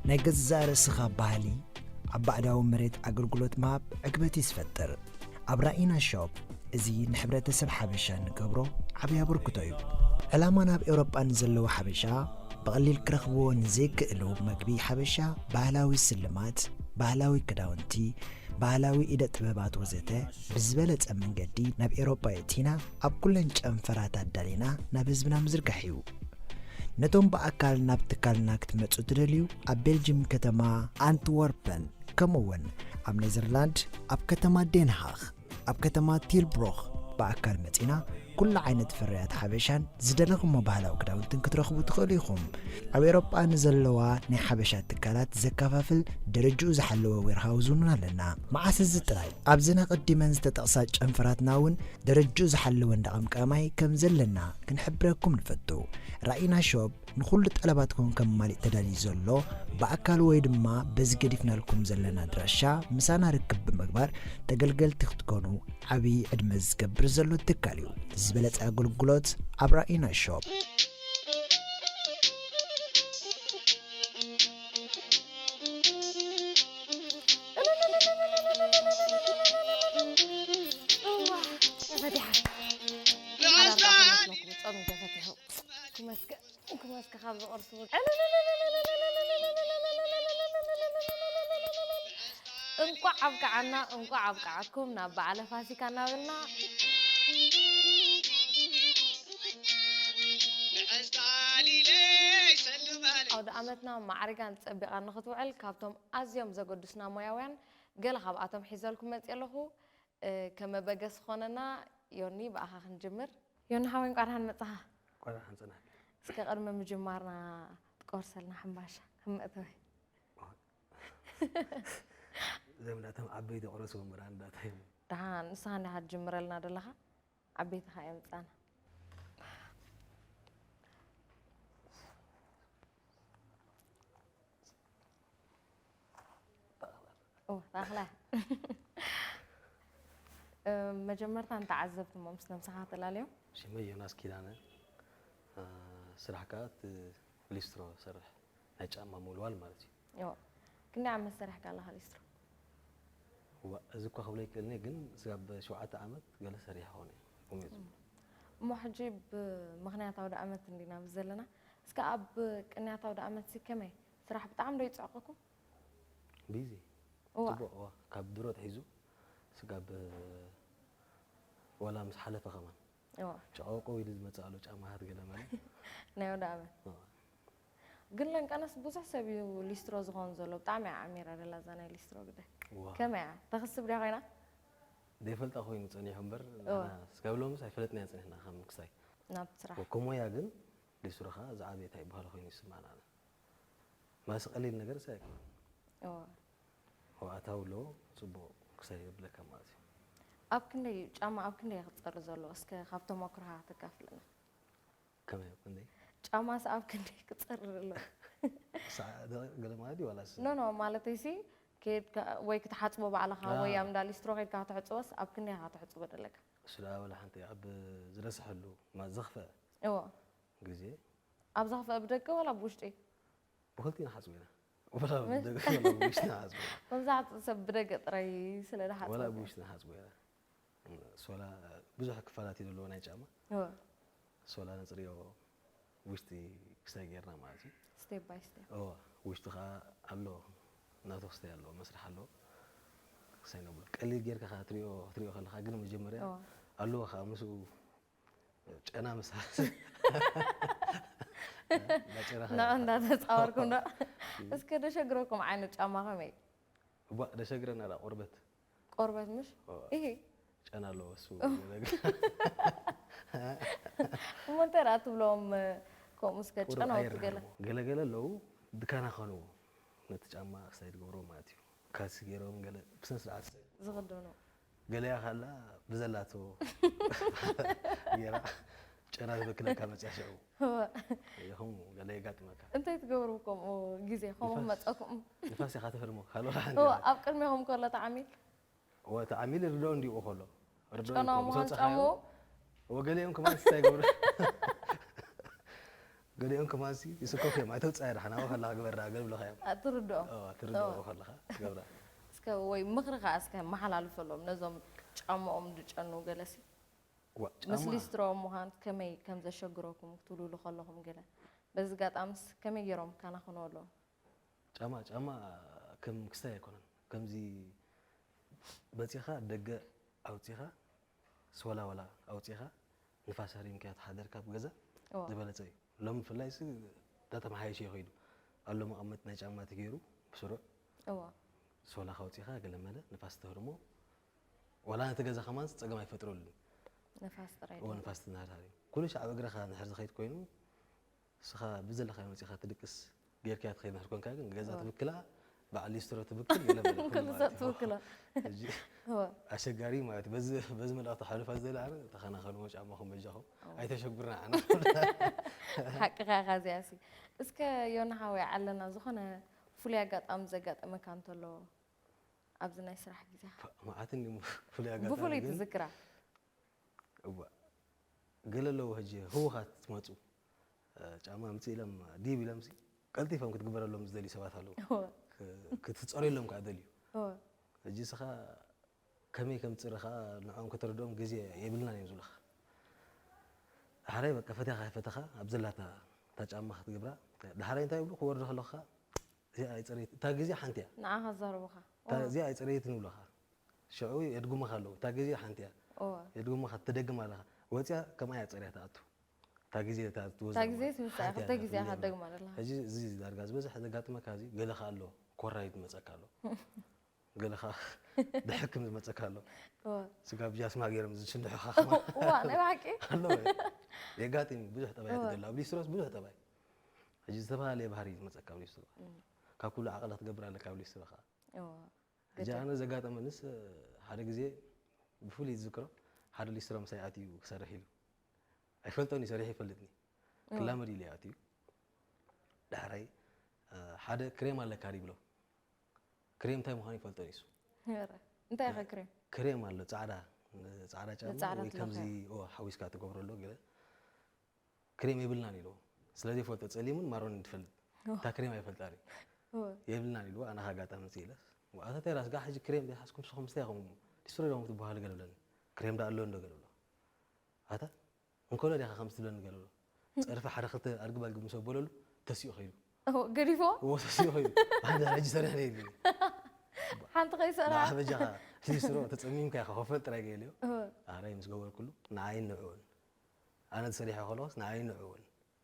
ናይ ገዛእ ርእስኻ ባህሊ ኣብ ባዕዳዊ መሬት ኣገልግሎት ምሃብ ዕግበት እዩ ዝፈጥር። ኣብ ራኢና ሾፕ እዚ ንሕብረተሰብ ሓበሻ ንገብሮ ዓብዪ ኣበርክቶ እዩ። ዕላማ ናብ ኤውሮጳ ንዘለዉ ሓበሻ ብቐሊል ክረኽብዎ ንዘይክእሉ መግቢ ሓበሻ፣ ባህላዊ ስልማት፣ ባህላዊ ክዳውንቲ፣ ባህላዊ ኢደ ጥበባት ወዘተ ብዝበለጸ መንገዲ ናብ ኤውሮጳ የእቲና ኣብ ኩለን ጨንፈራት ኣዳሊና ናብ ህዝብና ምዝርጋሕ እዩ። ነቶም ብኣካል ናብ ትካልና ክትመጹ ትደልዩ ኣብ ቤልጅም ከተማ ኣንትወርፐን ከምኡውን ኣብ ኔዘርላንድ ኣብ ከተማ ዴንሃኽ ኣብ ከተማ ቲልብሮኽ ብኣካል መጺና ኩሉ ዓይነት ፍርያት ሓበሻን ዝደለኹሞ ባህላዊ ክዳውንትን ክትረኽቡ ትኽእሉ ኢኹም። ኣብ ኤውሮጳ ንዘለዋ ናይ ሓበሻ ትካላት ዘከፋፍል ደረጅኡ ዝሓለወ ዌርሃውዝ እውን ኣለና። መዓስ እዚ ጥራይ ኣብዘን ኣቐዲመን ዝተጠቕሳ ጨንፈራትና እውን ደረጅኡ ዝሓለወ እንዳ ቀምቃማይ ከም ዘለና ክንሕብረኩም ንፈቱ። ራኢና ሾፕ ንኹሉ ጠለባትኩም ከማልእ ተዳልዩ ዘሎ ብኣካል ወይ ድማ በዚ ገዲፍናልኩም ዘለና ኣድራሻ ምሳና ርክብ ብምግባር ተገልገልቲ ክትኮኑ ዓብዪ ዕድመ ዝገብር ዘሎ ትካል እዩ። ዝበለጸ ኣገልግሎት ኣብ ራኢና ሾፕ። እንቋዕ ኣብቅዓና፣ እንቋዕ ኣብቅዓኩም ናብ በዓለ ፋሲካ እናበልና፣ ኣውደ ኣመትና ማዕሪጋን ጸቢቓን ንኽትውዕል ካብቶም ኣዝዮም ዘገድሱና ሞያውያን ገለ ካብኣቶም ሒዘልኩም መጽእ ኣለኹ። እ፣ ከመበገስ ኾነና፣ ዮኒ፣ ብኣኻ ክንጅምር። ዮኒ ሓወይ፣ እንቋዕ ደሓን መጻኻ። እንቋዕ ደሓን ጸናሕኪ። እስከ ቅድሚ ምጅማርና ትቆርሰልና ሕምባሻ፣ ከም መእተዊ። እዞም እንዳቶም ዓበይቲ ቆረሱ እምበር፣ ኣንዳታይ። ደሓን፣ ንስኻ እንዲኻ ትጅምረልና ዘለኻ፣ ዓበይቲ ኸኣ የምጻና። ኦ፣ ታኽላ። እ፣ መጀመርታ ንተዓዘብቲ እሞ ምስ ነብስኻ ተላልዮም። ሽመይ ዮናስ ኪዳነ፣ እ፣ ስራሕ ከኣ እቲ ሊስትሮ ሰርሕ፣ ናይ ጫማ ምውልዋል ማለት እዩ። እዎ። ክንደይ ዓመት ሰሪሕካ ኣለኻ ሊስትሮ? ዋ፣ እዚ እኳ ክብሎ ይክእልኒ፣ ግን ስጋብ ሸውዓተ ዓመት ገለ ሰሪሐ ኾነ እየ፣ ቁሜት። እም። እሞ ሕጂ ብምኽንያት ኣውደ ኣመት እንዲና ምስ ዘለና፣ እስከ ኣብ ቅንያት ኣውደ ኣመት ሲ ከመይ? ስራሕ ብጣዕሚ ዶ ይጽዕቐኩም? ቢዚ። እዋ። ጽቡቕ፣ እዋ። ካብ ድሮ ኣትሒዙ ስጋብ ወላ ምስ ሓለፈ ከማን። እዋ። ጨቐው ኢሉ ዝመጽእ ኣሎ ጫማታት ገለ መለ። ናይ ኣውደ ኣመት። እዋ። ግን ለንቀነስ ብዙሕ ሰብ እዩ ሊስትሮ ዝኾን ዘሎ። ብጣዕሚ እያ ዓሚራ ደላ እዛ ናይ ሊስትሮ ግደ። እዋ። ከመይ እያ? ተኽስብ ድያ ኮይና? ዘይፈልጣ ኮይኑ ጸኒሑ እምበር፣ እዋ። ንሕና ስጋብ ሎምስ ኣይፈለጥናዮ ጸኒሕና ከም ክሳይ። ናብ ስራሕ። ወከሞያ ግን ሊስትሮ ኸኣ ዝዓበየ እንታይ ይበሃል ኮይኑ ይስማዕና። ማስ ቀሊል ነገር ሳይክ። እዋ። ኣታዊ ኣለዎ፣ ጽቡቕ ክሳይ የብለካ ማለት እዩ። ኣብ ክንደይ፣ ጫማ ኣብ ክንደይ ክጸሪ ዘሎ? እስከ ካብ ተመክሮኻ ከተካፍለና። ከመይ ኣብ ክንደይ? ጫማስ ኣብ ክንደይ ክጸሪ ዘሎ? ሳዕ ደቂቕ ገለ ማለት እዩ ዋላስ? ኖ፣ ኖ፣ ማለተይሲ፣ ከይድካ ወይ ክትሓጽቦ ባዕልኻ አ። ወይ ኣብ እንዳ ሊስትሮ ከይድካ ከተሕጽቦስ ኣብ ክንደይ ኢኻ ከተሕጽቦ ደለካ? እሱ ደኣ ወላ ሓንቲ ኣብ ዝረስሐሉ፣ ማ-፣ ዘኽፍአ እዎ። ግዜ። ኣብ ዘኽፍአ ብደገ ዋላ ብውሽጢ? ብኽልቲኡ ንሓጽቦ ኢና። ወላ ምን? ብደገ ወላ ብውሽጢ ንሓጽቦ ኢና። መብዛሕትኡ ሰብ ብደገ ጥራይ ስለ ዝሓጽቦ ወላ እዩ። ብውሽጢ ንሓጽቦ ኢና። ሶላ ብዙሕ ክፋላት እዩ ዘለዎ ናይ ጫማ። እወ። ሶላ ነጽርዮ ውሽጢ ክሳይ ጌርና ማለት እዩ። ስቴፕ ባይ ስቴፕ። እወ፣ ውሽጢ ኸኣ ኣሎ፣ ናቱ ክስታይ ኣሎ፣ መስርሕ ኣሎ። ክሳይ ነብሎ። ቀሊል ጌርካ ኸኣ ትሪኦ፣ ክትሪኦ ከለኻ ግን መጀመርያ እወ። ኣለዎ ኸኣ ምስኡ ጨና ምሳስ። እንዳጨረኻ ናዕ ኢኻ። እንዳተጻወርኩም ዶ? እስከ ደሸግረኩም ዓይነት ጫማ ከመይ? እባ ደሸግረና ደኣ ቆርበት። ቆርበት ምሽ? እወ። ኢሂ። ጨና ኣለዎ እሱ። እወ። ነገር። እሞ እንታይ ደኣ ትብሎም፣ ከምኡ እስከ ቁሩብ ጨና ኣየር ወቲ ገለ። ኣለዎ። ገለ ገለ ኣለዉ ድካና ኸንዎ። ነቲ ጫማ ክሳይ ትገብሮ ማለት እዩ። ካልሲ ገይሮም ገለ ብስነ ስርዓት ዝኽደኑ። ገለያ ካላ ብዘላቶ ጌራ ጨና ዝበክለካ መፅያ ሽዑ። እወ። ይኹም ገለ የጋጥመካ። እንታይ ትገብሩ ከምኡ ግዜ ከምኡ ንፋስ። መፀኩም? ንፋስ ኢኻ ተፈርሞ፣ ካልኦ ሓንቲ እወ፣ የለን። ኣብ ቅድሚኹም ከሎ ተዓሚል? እወ፣ ተዓሚል ርዶ እንዲኡ ከሎ። ርዶ ጨና እንዲኡ ምዃን ምሰ ፀሓዩ። ጫምኡ? እወ፣ ገሊኦም ከማን ስታይ ገብሩ። ገሊኦም ከማንሲ ይስከፉ እዮም። ኣይተውፅኣያ ደሓን ኣብኡ ከለኻ ግበራ ገለ ይብሉኻ እዮም። ትርድኦም ትርድኦ ከለኻ ትገብራ። እስከ ወይ ምኽሪ ከዓ እስከ መሓላልፈሎም ነዞም ጫማኦም ዝጨኑ ገለሲ ዋ ምስ ጫማ ሊስትሮኦም ምዃን ከመይ ከም ዘሸግረኩም ክትብልሉ ከለኹም ገለ በዚ ጋጣምስ ከመይ ገይሮም ካናኽኖ ኣለዎም? ጫማ ጫማ ከም ክስታይ ኣይኮነን። ከምዚ በፂኻ ደገ ኣውፂኻ ስወላወላ ኣውፂኻ ንፋስ ሃሪምካዮ ተሓደርካ ኣብ ገዛ እዋ። ዝበለፀ እዩ። ሎም ብፍላይ ሲ እንዳተመሓየሸ ይኸይዱ ኣሎ መቐመጢ ናይ ጫማ ተገይሩ ብስሩዕ እዋ ሶላ ካውፂኻ ገለመለ ንፋስ ተህርሞ ዋላ ነቲ ገዛ ከማን ፀገም ኣይፈጥረሉን። ነፋስ ጥራይ እዎ ንፋስ ትናሃር ሃሪም ኩሉ ሻዕ እግርኻ ንድሕር ዝኸይድ ኮይኑ እስኻ ብዘለኻ መፂኻ ትድቅስ ጌርካ ትኸይድ ንድሕር ኮንካ ግን ገዛ እዎ። ትብክላ በዓል ሊስትሮ ትብክል ገለመለ ኩሉ ኩሉ ማለት እዩ። ትብክሎ ሕጂ እዋ ኣሸጋሪ ማለት በዚ በዚ መልእኽቲ ሓልፋ ዝደሊ ኣነ ተኸናኸንዎ ጫማኹም በጃኹም እዎ። ኣይተሸጉርና ዓና ሓቅኻ ኢኻ እዚኣሲ እስከ ዮና ሓወይ ዓለና ዝኾነ ፍሉይ ኣጋጣሚ ዘጋጠመካ እንተሎ ኣብዚ ናይ ስራሕ ግዜኻ መዓትን ፍሉይ ኣጋጣሚ ብፍሉይ ግን ትዝክራ እዋ ገለ ኣለዎ ሕጂ ህውኻት ትመፁ እ፣ ጫማ ምፅ ኢሎም ዲብ ኢሎም ሲ ቀልጢፎም ክትግበረሎም ዝደልዩ ሰባት ኣለዉ እወ። ክ- ክትፀርየሎም ከዓ ደልዩ እወ። ሕጂ ስኻ ከመይ ከም ትፅሪ ከዓ ንዕኦም ከተረድኦም ግዜ የብልናን እዮም ዝብሉኻ ሓራይ በቃ ፈትያኻ ፈተኻ ኣብ ዘላታ እታ ጫማ ክትገብራ ዳሕራይ እንታይ ይብሉ ክወርዱ ከለኻ እዚኣ ኣይፅረይት እታ ግዜ ሓንቲ እያ ንዓኻ ዘርቡኻ እታ እዚኣ ኣይፅረይትን ይብሉኻ ሽዑ የድጉሙኻ ኣለዉ እታ ግዜ ሓንቲ እያ እወ የድጉሙኻ ትደግም ኣለኻ ወፅያ ከምኣ እያ ፀርያ ትኣቱ እታ ግዜ እታ እታ ግዜ ትምሳእ ክልተ ግዜ ሃደግ ማለት ኣለኻ ሕዚ እዚ ዳርጋ ዝበዝሕ ዘጋጥመካ እዚ ገለ ከ ኣሎ ኮራይ ዝመፀካ ኣሎ ገለ ከ ብሕክም ዝመፀካ ኣሎ እወ ስጋ ብጃስማ ገይሮም ዝሽንድሑኻ እዋ ናይ ብሓቂ ኣሎ የጋጥም ብዙሕ ጠባይ እወ። ትገለ ኣብ ሊስትሮስ ብዙሕ ጠባይ ሕጂ ዝተፈላለየ ባህሪ እዩ ዝመፀካ ኣብ ሊስትሮ ካብ ኩሉ ዓቕላ ትገብር ኣለካ ኣብ ሊስትሮ ከዓ እወ ሕጂ ኣነ ዘጋጠመንስ ሓደ ግዜ ብፍሉይ ዝዝክሮ ሓደ ሊስትሮ ምሳይ ኣትዩ ክሰርሕ ኢሉ ኣይፈልጦን እዩ ሰሪሑ ይፈልጥኒ ክላመድ ኢሉ ኣትዩ ዳሕራይ ሓደ ክሬም ኣለካ ይብሎ ክሬም እንታይ ምዃኑ ይፈልጦን እዩ ኧረ፣ እንታይ ኢኻ ክሬም ክሬም ኣሎ ፃዕዳ ፃዕዳ ጫማ ንፃዕዳ ወይ ከምዚ ትለኽዮ። ኦ፣ ሓዊስካ ትገብረሉ ገለ ክሬም የብልናን ኢልዎ ስለዚ ይፈልጦ ፀሊምን ማሮን ትፈልጥ እታ ክሬም ኣይፈልጣን እዩ እወ። የብልናን ኢልዎ ኣና ኣጋጣሚ መፅእ ኢለስ ኣታ ቴራስ ጋ ሕጂ ክሬም ዘይሓዝኩም ንስኹም ምስታይ ኢኹም ሊስትሮ ዶም ትበሃሉ ገለ ብለኒ ክሬም ዳ ኣሎ እንዶ ገለ ብሎ ኣታ እንኮሎ ዲኻ ከምዚ ትብለኒ ገለ ብሎ ፀርፊ ሓደ ክልተ ኣድግብ ኣድግብ ምስ ኣበለሉ ተሲኡ ከይዱ እወ፣ ገዲፎ እዎ ተሲኡ ከይዱ ኣነ ሕጂ ሰሪሕ ነይ ሓንቲ ከይሰራ ንዓ በጃኻ ሊስትሮ ተፀሚምካ ኢኻ ከፈል ጥራይ ገይልዮ እወ። ኣራይ ምስ ገበርኩሉ ንዓይ ንዕኡን ኣነ ተሰሪሐ ከለኹስ ንዓይ ንዕኡን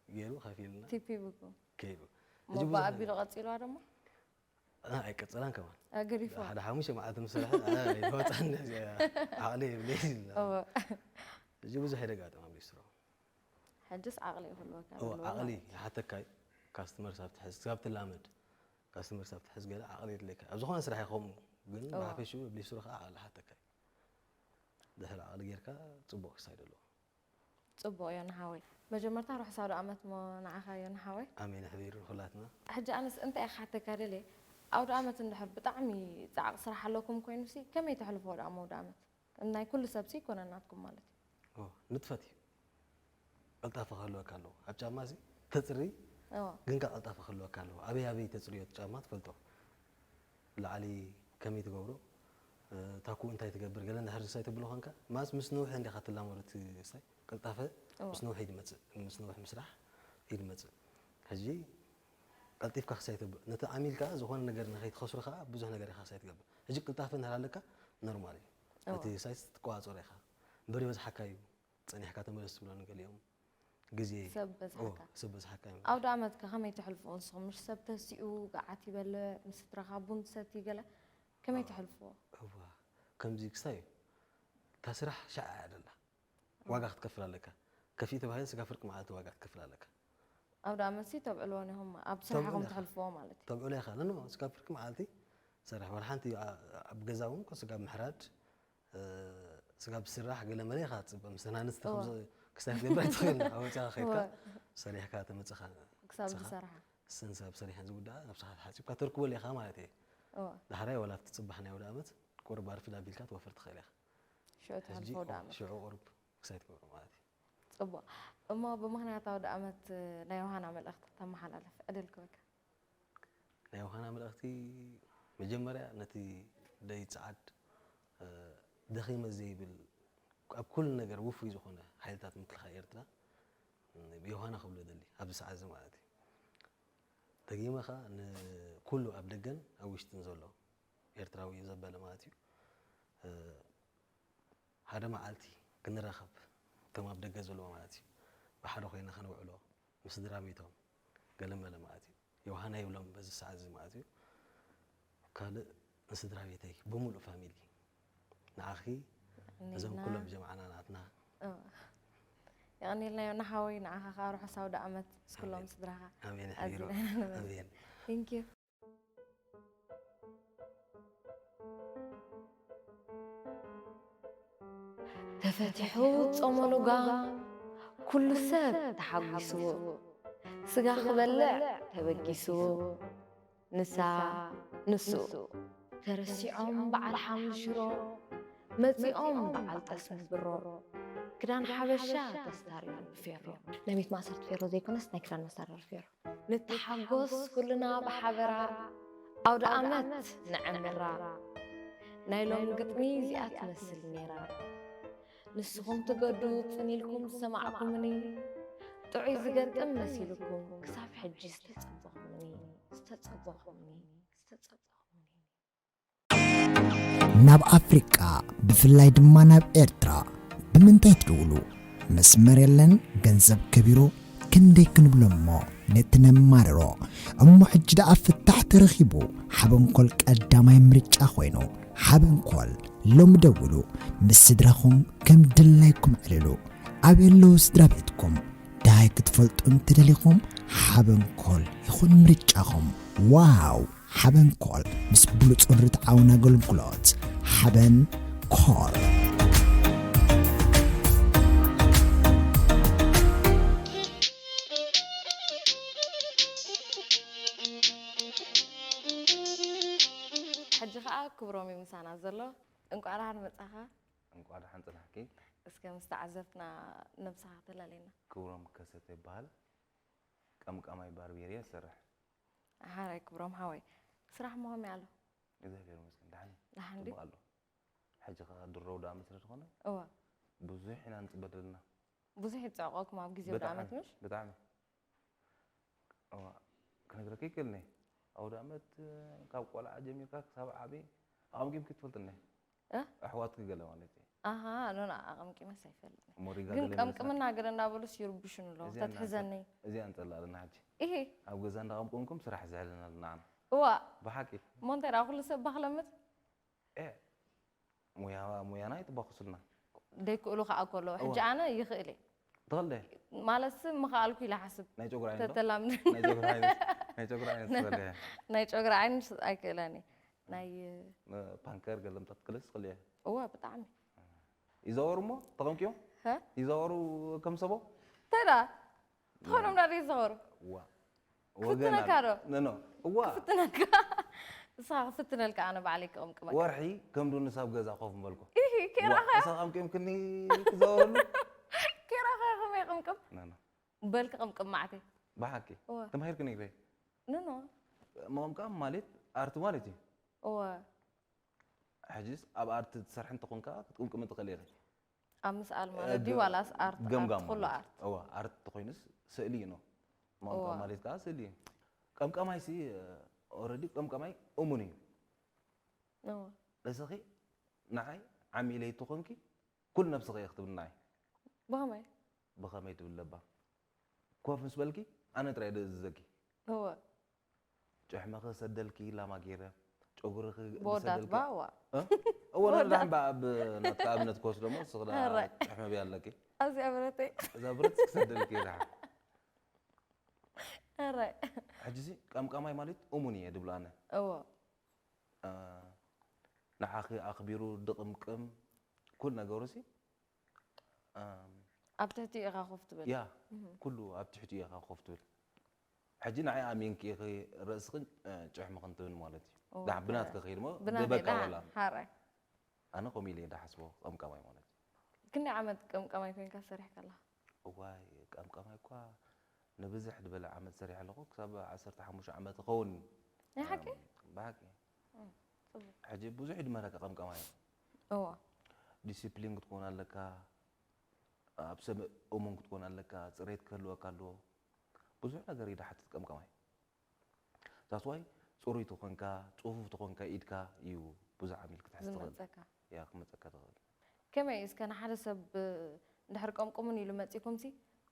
ገይሩ ከፊልና ቲፕ ይብኩም ከይዱ ሞባ ኣቢሉ ቀፂልዋ ደሞ ኣይቀፀላን ከማን ገዲፎ ሓደ ሓሙሽተ መዓልቲ ምስ ሰሪሐ ይወፃን ዓቕሊ የብለይ እወ። እዚ ብዙሕ የደጋጥም ኣብ ሊስትሮ ሕጅስ ዓቕሊ ይህልወካ እዎ ኣለዎ ዓቕሊ ማለት እዩ። ይሓተካ እዩ ካስተመር ሳብ ትሕዝ ስጋብ ትላመድ ካስተመር ሳብ ትሕዝ ገለ ዓቕሊ የድለካ ኣብ ዝኾነ ስራሕ ይኸሙ ግን እዎ። ብሓፈሽኡ ኣብ ሊስትሮ ከዓ ዓቕሊ ሓተካ እዩ ድሕሪ ዓቕሊ ጌርካ ፅቡቕ ክሳይድ ኣለዎ ፅቡቕ እዮ ንሓወይ መጀመርታ ርሑስ ኣውደ ዓመት ሞ ንዓኻ እዮ ንሓወይ ኣሜን ኣሕቢሩ ንኩላትና ሕጂ ኣነስ እንታይ ኢኻ ሓተካ ደልየ ኣውደ ዓመት እንድሕር ብጣዕሚ ፃዕቕ ስራሕ ኣለኩም ኮይኑ ሲ ከመይ ተሕልፎ ደኣ ኣውደ ዓመት ናይ ኩሉ ሰብ ሲ ይኮነ ናትኩም ማለት እዩ ኦ፣ ንጥፈት እዩ ቀልጣፈ ክህልወካ ኣለዎ ኣብ ጫማ ሲ ተፅሪ እዎ ግን ካ ቀልጣፈ ክህልወካ ኣለዎ ኣበይ ኣበይ ተፅርዮ እቲ ጫማ ትፈልጦ ላዕሊ ከመይ ትገብሮ ታኩ እንታይ ትገብር ገለ እንድሕር ዝሳይ ተብሎ ኮንካ ማስ ምስ ነውሒ እንዲኻ ትላመዶ እቲ ሳይ ቀልጣፈ እዎ። ምስ ነውሒ ይመፅእ ምስ ነውሒ ምስራሕ ይመፅእ ሕጂ ቀልጢፍካ ክሳይ ተብ ነቲ ዓሚል ከዓ ዝኾነ ነገር ንኸይትኸስሩ ከዓ ብዙሕ ነገር ኢኻ ክሳይ ትገብር ሕጂ ቅልጣፈ እንድሕር ኣለካ ኖርማል እዩ እዎ። እቲ ሳይት ትቆፃፀሮ ኢኻ እምበር ይበዝሓካ እዩ ፀኒሕካ ተመለስ ትብሎ ንገሊኦም ግዜ ሰብ እዎ፣ በዝሓካ ሰብ በዝሓካ እዩ ኣውደ ዓመትከ ከመይ ተሕልፎ ንስኹም ምስ ሰብ ተሲኡ ገዓት ይበልዕ ምስ ስድራኻ ቡን ትሰቲ ገለ ከመይ ተሕልፍዎ እዋ ከምዚ ክስታይ እዩ እታ ስራሕ ሻዕ እያ ደላ ዋጋ ክትከፍል ኣለካ ከፊእ ተባሂለ ስጋ ፍርቂ መዓልቲ ዋጋ ክትከፍል ኣለካ ኣውደ ዓመት ሲ ተብዕልዎ ኒኹም ኣብ ስራሕኹም ኢኻ። ተሕልፍዎ ማለት እዩ ተብዕሎ ኢኻ ነኖ ስጋ ፍርቂ መዓልቲ ሰርሕ ወላ ሓንቲ ኣብ ገዛ እውን ኮ ስጋ ምሕራድ እ፣ ስጋ ብስራሕ ገለ መለ ኢኻ ትፅበ ምስ ተናንስ እዋ። ክስታይ ክትገብር ኣይትኽእል ኣወፅኻ ከይድካ እዋ። ሰሪሕካ ተመፅኻ ክሳብ ንስኻ ዝሰርሓ ስን ሰብ ሰሪሐን ዝውድኣ ኣብ ስኻ ሓፂብካ ተርክበሉ ኢኻ ማለት እየ እዋ ዳሕራይ ዋላ ኣብቲ ፅባሕ ናይ ወደ ዓመት ቁርብ ኣርፊድ ኣቢልካ ትወፍር ትኽእል ኢኻ ሽዑ ሕጂ ትሕልፎ ኣውደ ዓመት ሽዑ ቁርብ ክሳይ ትገብሮ ማለት እዩ ጽቡቕ። እሞ ብምኽንያት ኣውደ ኣመት ናይ ዮሃና መልእኽቲ ክተመሓላልፍ ዕድል ክበካ። ናይ ዮሃና መልእኽቲ መጀመርያ ነቲ ደይ ጸዓድ፣ እ፣ ደኺመ ዘይብል ኣብ ኩሉ ነገር ውፉይ ዝኾነ ሓይልታት ምክልኻል ኤርትራ፣ እ፣ ዮሃና ክብሎ ደሊ ኣብዚ ሰዓት እዚ ማለት እዩ። ደጊመ ኸኣ ንኩሉ ኣብ ደገን ኣብ ውሽጥን ዘሎ ኤርትራዊ እዩ ዘበለ ማለት እዩ። እ፣ ሓደ መዓልቲ ክንራኸብ፣ እቶም ኣብ ደገ ዘለዎ ማለት እዩ፣ ብሓደ ኮይና ከነውዕሎ፣ ምስ ስድራ ቤቶም፣ ገለ መለ ማለት እዩ። ዮሃና ይብሎም በዚ ሰዓት እዚ ማለት እዩ። ካልእ ንስድራ ቤተይ፣ ብምሉእ ፋሚሊ፣ ንዓኺ፣ እዞም የቐንየልና። ኩሎም ጀማዓና ናትና። እ፣ የቐንየልና ዮና ሓወይ፣ ንዓኻ ኸኣ ርሑስ ኣውደ ኣመት ምስ ኩሎም ኣሜን። ስድራኻ። ኣሜን ኣዚና የሕቢሩ። ኢና ነመስግን። ኣሜን። Thank you። ተፈቲሑ ጾመ ሉጋ፣ ኩሉ ሰብ ተሓጒሱ፣ ስጋ ክበልዕ ተበጊሱ፣ ንሳ ንሱ፣ ተረሲዖም በዓል ሓምሊ ሽሮ፣ መጺኦም በዓል ጠስሚ ብሮ፣ ክዳን ሓበሻ ተስታርዩ ብፌሮ። ናይ ቤት ማእሰርቲ ፌሮ ዘይኮነስ ናይ ክዳን መሳርር ፌሮ። ንተሓጎስ ኩልና ብሓበራ፣ ኣውደ ኣመት ነዐምራ። ናይ ሎሚ ግጥሚ እዚኣ ትመስል ነይራ። ንስኹም ትገዱ ጽን ኢልኩም ዝሰማዕኩምኒ፣ ጥዑይ ዝገጥም መሲልኩም ክሳብ ሕጂ ዝተጸበኹምኒ፣ ዝተጸበኹምኒ፣ ዝተጸበኹምኒ። ናብ ኣፍሪቃ፣ ብፍላይ ድማ ናብ ኤርትራ ብምንታይ ትድውሉ? መስመር የለን፣ ገንዘብ ከቢሩ፣ ክንደይ ክንብሎ እሞ ነቲ ነማርሮ። እሞ ሕጂ ደኣ ፍታሕ ተረኺቡ፣ ሓበንኮል ቀዳማይ ምርጫ ኮይኑ። ሓበንኮል ሎሚ ደውሉ፣ ምስ ስድራኹም ከም ድላይኩም ዕልሉ። ኣበይ ኣለዉ ስድራ ቤትኩም? ዳይ ክትፈልጡ እንተደሊኹም፣ ሓበንኮል ይኹን ምርጫኹም። ዋው! ሓበንኮል ምስ ብሉጽን ርትዓውን ኣገልግሎት። ሓበን ኮል። ሕጂ ኸኣ ክብሮም እዩ ምሳና ዘሎ። እንቋዕ ደሓን መጻኻ። እንቋዕ ደሓን ጽናሕኪ። እስከ ምስ ተዓዘብትና ነብስኻ ተላልየና። ክብሮም ከሰተ ይበሃል። ቀምቃማይ ባርቤርያ እሰርሕ። ሓራይ ክብሮም ሓወይ፣ ስራሕ እሞ ከመይ ኣሎ? እግዚኣብሔር ይመስገን፣ ደሓን እዩ። ደሓን ድዩ? ጽቡቕ ኣሎ። ሕጂ ኸኣ ድሮ ኣውደ ኣመት ስለ ዝኾነ፣ እወ። ብዙሕ ኢና ንጽበ ዘለና። ብዙሕ ይብጽዕቆኩም ኣብ ግዜ ኣውደ ብጣዕሚ፣ ኣመት፣ ምሽ? ብጣዕሚ። እዋ፣ ክነግረኪ ይክእል እየ። ኣውደ ኣመት፣ ካብ ቆልዓ ጀሚርካ ክሳብ ዓቢ ኣቐምቂምኪ ትፈልጥኒ። እ? ኣሕዋትኪ ገለ ማለት እዩ። ኣሃ፣ ኖ፣ ኖ፣ ኣቐምቂመስ ኣይፈልጥን። ሞሪጋ ግን ገለ ቀምቅምና ገለ እናበሉስ ይርብሹን ኣለዉ። እዚኣ ተትሕዘኒ። እናንጸ-፣ እዚኣ ንጸልእ ኣለና ሕጂ። ኢሂ። ኣብ ገዛ እንዳቐምቀምኩም ስራሕ ዝሕልና ኣለና ንዓና። እዋ። ብሓቂ። እሞ እንታይ ደኣ፣ ኩሉ ሰብ ባኽ ለምድ? ኤ፣ ሙያ፣ ሙያና ኣይትባኹሱልና። ደይክእሉ ከኣ ከለዉ፣ እዋ። ሕጂ ኣነ ይኽእል እየ። ትኽእል ደ? ማለትሲ ምኽኣልኩ ኢለ ሓስብ። ናይ ጨጉሪ ዓይነት ዶ? ተተላምድ። ናይ ጨጉሪ ዓይነት፣ ናይ ጨጉሪ ዓይነት ትኽእል እየ። ናይ ጨጉሪ ዓይነት ኣይክእለን እየ። ናይ ፓንከር ገለምታት ክልስ ትኽእል እየ። እወ፣ ብጣዕሚ። ይዛወሩ እሞ ተቐምቂዮም? ሀ? ይዛወሩ ከም ሰቦ? እንታይ ደኣ? ትኾኖም ዳ ዘይዛወሩ? ዋ። ወገን ክፍትነካ ኣሎ። ዶ? ኖ፣ ኖ። እዋ። ክፍትነካ። ንስኻ ክፍትነልካ፣ ኣነ ባዕለይ ክቕምቅመካ። ወርሒ ከም ዱንስ ኣብ ገዛ ኮፍ ምበልኩ። ኢሂ፣ ዋ፣ ከይራኸ? ንስኻ ቀምቂምክኒ ክዛወረሉ? ከይራኸ ከመይ ይቕምቅም? ኖ፣ ኖ። በል ክቕምቅም ማዕተይ። ብሓቂ? እዋ። ተማሂርኪ ነይረ? ኖ፣ ኖ። ምቕምቃም ማለት ኣርት ማለት እዩ። እዋ። ሕጂስ ኣብ ኣርት ትሰርሒ እንተኾንካ ክትቅምቅሚ ትኽእሊ ኢኺ። ኣብ ምስኣል ማለት ድዩ ግ-፣ ዋላስ ኣርት፣ ገምጋም ኣርት፣ ኩሉ ማለት እዩ። ኣርት? እዋ፣ ኣርት ተኾይኑስ ስእሊ እዩ ነው። ማንቃ እዋ። ማለት ከዓ ስእሊ እዩ። ቀምቀማይ ሲ፣ ኦልሬዲ ቀምቀማይ እሙን እዩ። እዋ። እስኺ ንዓይ ዓሚለይ ተኾንኪ ኩሉ ነብስኺ እየ ክትብልናይ። ብኸመይ? ብኸመይ ትብል ለባ? ኮፍ ምስ በልኪ ኣነ ጥራይ እየ ዝእዝዘኪ። እወ። ጭሕምኺ ክሰደልኪ ላማ ገይረ፣ ጨጉርኺ በወዳት ክሰደልኪ። ባ፣ እዋ። እ? እወ፣ በወዳት። ንሕና እምባ ኣብ ናትካ ኣብነት ክወስዶ እሞ፣ ንስኺ ደኣ ኧረ። ጭሕሚ ብያ ኣለኪ። ኣብዚኣ ብረተይ። እዛ ብረት ክሰደልኪ እየ ደሓ። ኧረ። ሕጂሲ ቀምቃማይ ማለት እሙን እየ ድብሎ ኣነ። እወ። እ፣ ንዓኺ ኣኽቢሩ ድቕምቅም፣ ኩሉ ነገሩሲ፣ እም፣ ኣብ ትሕቲኡ ኢኻ ኮፍ ትብል። ያ፣ እህ። ኩሉ ኣብ ትሕቲኡ ኢኻ ኮፍ ትብል። ሕጂ ንዓይ ኣሚንኪ ኢኺ ርእስኽን፣ እ፣ ጭሕምኽን ትብል ማለት እዩ። ኦ፣ ደሓን ብናትኪ ሃራይ። ከይድ እሞ ብናተይ ብበቃ ደሓን፣ ወላ። ሃራይ። ኣነ ከምኡ ኢለ እየ ዝሓስቦ ቀምቃማይ ማለት እዩ። ክንደይ ዓመት ቀምቃማይ ኮይንካ ሰሪሕካ ኣለኻ? ኦ፣ እዋይ፣ ቀምቀማይ እኳ ንብዝሕ ዝበለ ዓመት ሰሪሐ ኣለኹ፣ ክሳብ ዓሰርተ ሓሙሽተ ዓመት ይኸውን። ናይ ሓቂ? ብሓቂ። ጽቡቕ። ሕጂ ብዙሕ ይድመረካ ቀምቀማይ። እዋ። ዲሲፕሊን ክትኮን ኣለካ፣ ኣብ ሰብ እሙን ክትኮን ኣለካ፣ ጽሬት ክህልወካ ኣለዎ። ብዙሕ ነገር እዩ ድሓትት ቀምቀማይ። That's why ጽሩይ ተኾንካ፣ ጽፉፍ ተኾንካ ኢድካ እዩ ብዙሕ ዓሚል ክትሕዝ ትኽእል። ዝመጸካ። ያ፣ ክመጸካ ትኽእል። ከመይ እስከ ንሓደ ሰብ፣ እ፣ እንድሕር ቀምቅሙን ኢሉ መጺኩምሲ፣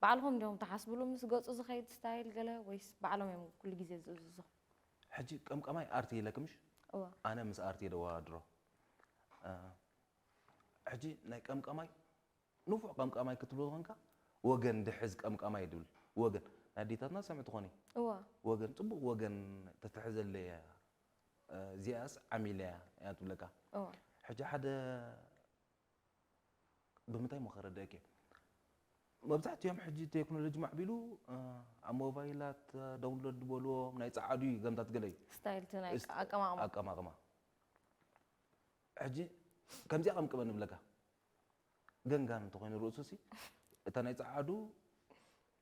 ባዕልኹም ዲኹም ትሓስብሉ ምስ ገጹ ዝኸይድ ስታይል ገለ፣ ወይስ ባዕሎም እዮም ኩሉ ግዜ ዝእዝዙ? ሕጂ ቀምቀማይ ኣርት ኢለክምሽ? እዋ። ኣነ ምስ ኣርት እየ ደዋድሮ። እ፣ ሕጂ ናይ ቀምቀማይ፣ ንፉዕ ቀምቀማይ ክትብሎ ዝኾንካ፣ ወገን ድሕዝ ቀምቀማይ ድብል። ወገን፣ ናይ ኣዴታትና ሰምዕ ትኾኒ። እዋ። ወገን፣ ጽቡቕ ወገን ተትሕዘለይ እያ። እ፣ እዚኣስ ዓሚለ እያ፣ እያ ትብለካ። እዋ። ሕጂ ሓደ ብምንታይ እሞ ከረድአኪ? መብዛሕትኦም ሕጂ ቴክኖሎጂ ማዕቢሉ፣ እ፣ ኣብ ሞባይላት፣ እ፣ ዳውንሎድ ዝበልዎ ናይ ጸዓዱ እዩ ገምታት ገለ እዩ። ስታይል እቲ ናይ እስት-፣ ኣቀማቕማ። ኣቀማቕማ። ሕጂ ከምዚኣ ቀምቅመ ንብለካ። ገንጋን እንተኾይኑ ርእሱሲ፣ እታ ናይ ጸዓዱ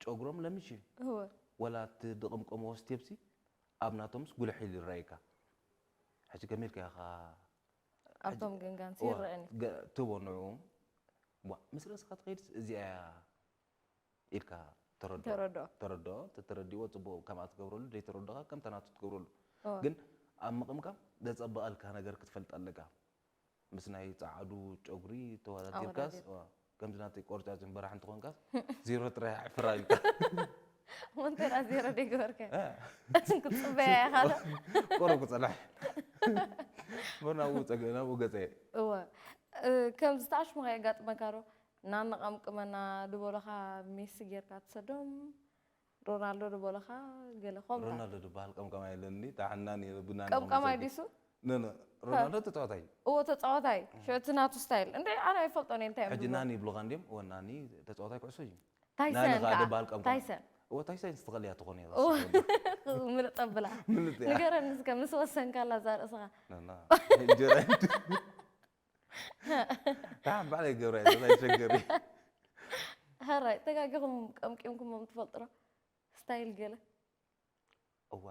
ጨጉሮም ለሚሽ እዩ። እወ። ወላ እቲ ድቕምቀምዎ ስቴፕሲ ኣብ ናቶምስ ጉልሕ ኢሉ ይረኣየካ። ሕጂ ከመይ ኢልካ ኢኻ ኣብቶም ገንጋንሲ እዋ፣ ይረኣኒ። ገ-፣ ትቦ ንዕኡ። ዋ፣ ምስ ርእስኻ ትኸይድስ እዚኣ እያ ኢልካ ተረድኦ። ተረድኦ። ተረድኦ፣ ተተረዲእዎ ጽቡቕ ከምኣ ትገብረሉ፣ ዘይተረድኦኻ ከምታ ናቱ ትገብረሉ። እዋ። ግን ኣብ ምቕምቃም ዘጸብቐልካ ነገር ክትፈልጥ ኣለካ። ምስ ናይ ጸዓዱ ጨጉሪ ተወዳዲርካስ፣ ኣወዳዲር። እዋ፣ ከምዚ ናተይ ቆርጫጭን በራሕ እንተኾንካስ፣ ዜሮ ጥራይ ኣዕፍራ ኢልካ። እሞ እንተ ደኣ ዜሮ ደይገበርካ? እ። ክትጽበያ ኢኻ ዶ? ቁሩብ ክጸንሕ። እሞ ናብኡ ጸገ-፣ ናብኡ ገጸ እየ። እወ። እ፣ ከምዚ ተዓሽሙኻ የጋጥመካ ዶ? ናኒ ቀምቅመና ድበሉኻ ሜሲ ጌርካ ትሰዶም? ሮናልዶ ድበሉኻ ገለ ከምኡ? ሮናልዶ ድበሃል ቀምቀማይ የለኒ፣ ደሓን ናኒ ብናኒ ቀምቀማይ ከምኡ ዲሱ? ነ፣ ነ፣ ሮናልዶ ተጻዋታይ። እዎ ተጻዋታይ። ሽዑ እቲ ናቱ ስታይል። እንደ ኣነ ኣይፈልጦን እየ እንታይ እዮም ሕጂ ድበሉ። ናኒ ይብሉኻ እንድዮም፣ እወ ናኒ ተጻዋታይ ኩዕሶ እዩ። ታይሰን ናኒ ከዓ ከዓ። ድበሃል ቀምቀማይ። ታይሰን። እወ ታይሰን ዝተኸልያ ትኾን እያ። እዎ። ምልጥ ኣብላ። ምልጥ እያ። ንገረኒ እስከ ምስ ወሰንካላ እዛ ርእስኻ። ነ፣ ነ። እንጀራ እንዲ-፣ ደሓን ባዕለይ ክገብራ እየ፣ ኣይትሸገሪ። ሕራይ፣ ተጋጊኹም ቀምቂምኩሞም ትፈልጡ ዶ? ስታይል ገለ? እዋ፣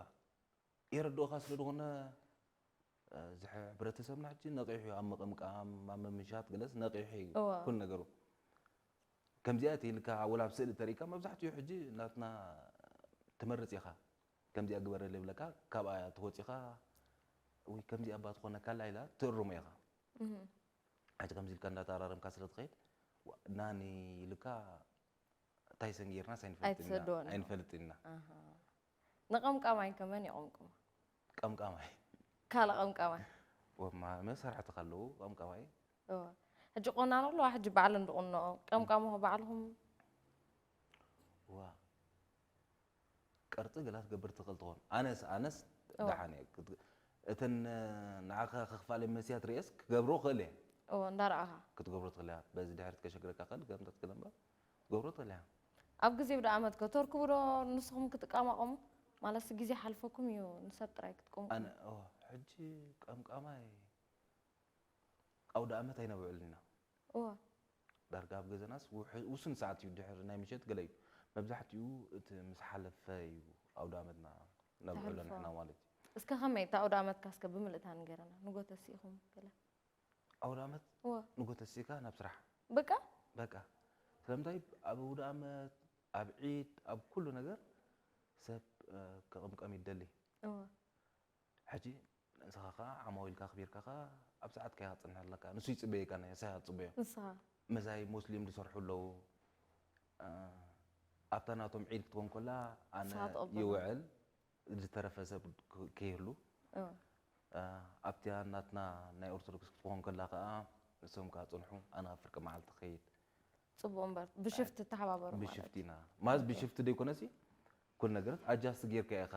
የረድኦኻ ስለ ዝኾነ፣ እዚ ሕብረተሰብና ሕጂ ነቒሑ እዩ፣ ኣብ ምቕምቃም፣ ኣብ ምምሻት ገለስ ነቒሑ እዩ እዋ። ኩሉ ነገሩ። ከምዚኣ እቲ ኢልካ ወላ ኣብ ስእሊ ተሪእካ መብዛሕትኡ ሕጂ ናትና ትመርጽ ኢኻ። ከምዚኣ ግበረለይ ይብለካ፣ ካብኣ ትወጺኻ፣ ወይ ከምዚኣ እባ ትኾነካላ ኢላ ትእርሞ ኢኻ። እህ። ሕጂ ከምዚ ኢልካ እንዳተኣራረምካ ስለ ትኸይድ፣ ዋ-፣ ናኒ ኢልካ ታይሰን ጌርናስ ኣይንፈልጥን ኢና፣ ኣይትሰድዎን ኢኹም። ኣይንፈልጥን ኢና። ኣሃ። ንቐምቃማይ ከ መን ይቐምቅሞ? ቀምቃማይ። ካልእ ቀምቃማይ? ወማ-፣ መሳርሕትኻ ኣለዉ፣ ቀምቃማይ። እወ። ሕጂ ቆናኖ ኣለዋ፣ ሕጂ ባዕለን ዝቑንንኦ። ቀምቃሞ ባዕልኹም? ዋ። ቅርጺ ገላ ትገብር ትኽእል ትኾን። ኣነስ፣ ኣነስ እወ። ደሓን እየ። ክት-፣ እተን ንዓኻ ከኽፋለ መስያ ትርእየስ ክገብሮ ክእል እየ። እወ፣ እንዳረኣኻ። ክትገብሮ ትኽእል እያ። በዚ ድሕሪት ከሸግረካ ክእል፣ ገምታት ክእል እምበር ክትገብሮ ትኽእል እያ። ኣብ ግዜ ብደኣመት ከ ተርክቡ ዶ ንስኹም ክትቀማቐሙ? ማለትሲ ግዜ ሓልፈኩም እዩ ንሰብ ጥራይ ክትቀምቁ። ኣነ፣ ኦ፣ ሕጂ ቀምቃማይ ኣውደ ኣመት ኣይነብዕልን ኢና። እወ። ዳርጋ ኣብ ገዛናስ ውሕ-፣ ውሱን ሰዓት እዩ፣ ድሕሪ ናይ ምሸት ገለ እዩ። መብዛሕትኡ እቲ ምስ ሓለፈ እዩ ኣውደ ኣመትና ነብዕሎ ተሕልፎ። ንሕና ማለት እዩ። እስከ ከመይ እታ ኣውደ ኣመትካ እስከ ብምልእታ ንገረና። ንጎ ተሲእኹም ገለ። ኣውደ ኣመት እወ። ንጎ ተሲእካ ናብ ስራሕ። በቃ? በቃ። ስለምንታይ ኣብ ኣውደ ኣመት፣ ኣብ ዒድ፣ ኣብ ኩሉ ነገር ሰብ፣ እ፣ ክቕምቀም ይደሊ። እወ። ሕጂ ንስኻ ኸዓ ዓማዊልካ ኣኽቢርካ ኸዓ ኣብ ሰዓትካ ኢኻ ክትጽንሕ ኣለካ። ንሱ ይጽበየካ፣ ንስኻ ትጽበዮ። ንስኻ። መሳይ ሙስሊም ዝሰርሑ ኣለዉ። እ፣ ኣብታ ናቶም ዒድ ክትኮን ከላ ኣነ ንስኻ ትቕበሎ። ይውዕል፣ ዝተረፈ ሰብ ክ-፣ ከይህሉ። እወ። እ፣ ኣብታ ናትና ናይ ኦርቶዶክስ ክትኮን ከላ ኸዓ ንሶም ከኣ ጽንሑ፣ ኣነ ኣብ ፍርቂ መዓልቲ ክኸይድ። ጽቡቕ እምበር ብሽፍቲ ተሓባበሩ ማለት ብሽፍቲ ኢና። ማለት ብሽፍቲ ደይኮነሲ፣ ኩሉ ነገራት ኣጃስት ጌርካ ኢኻ፣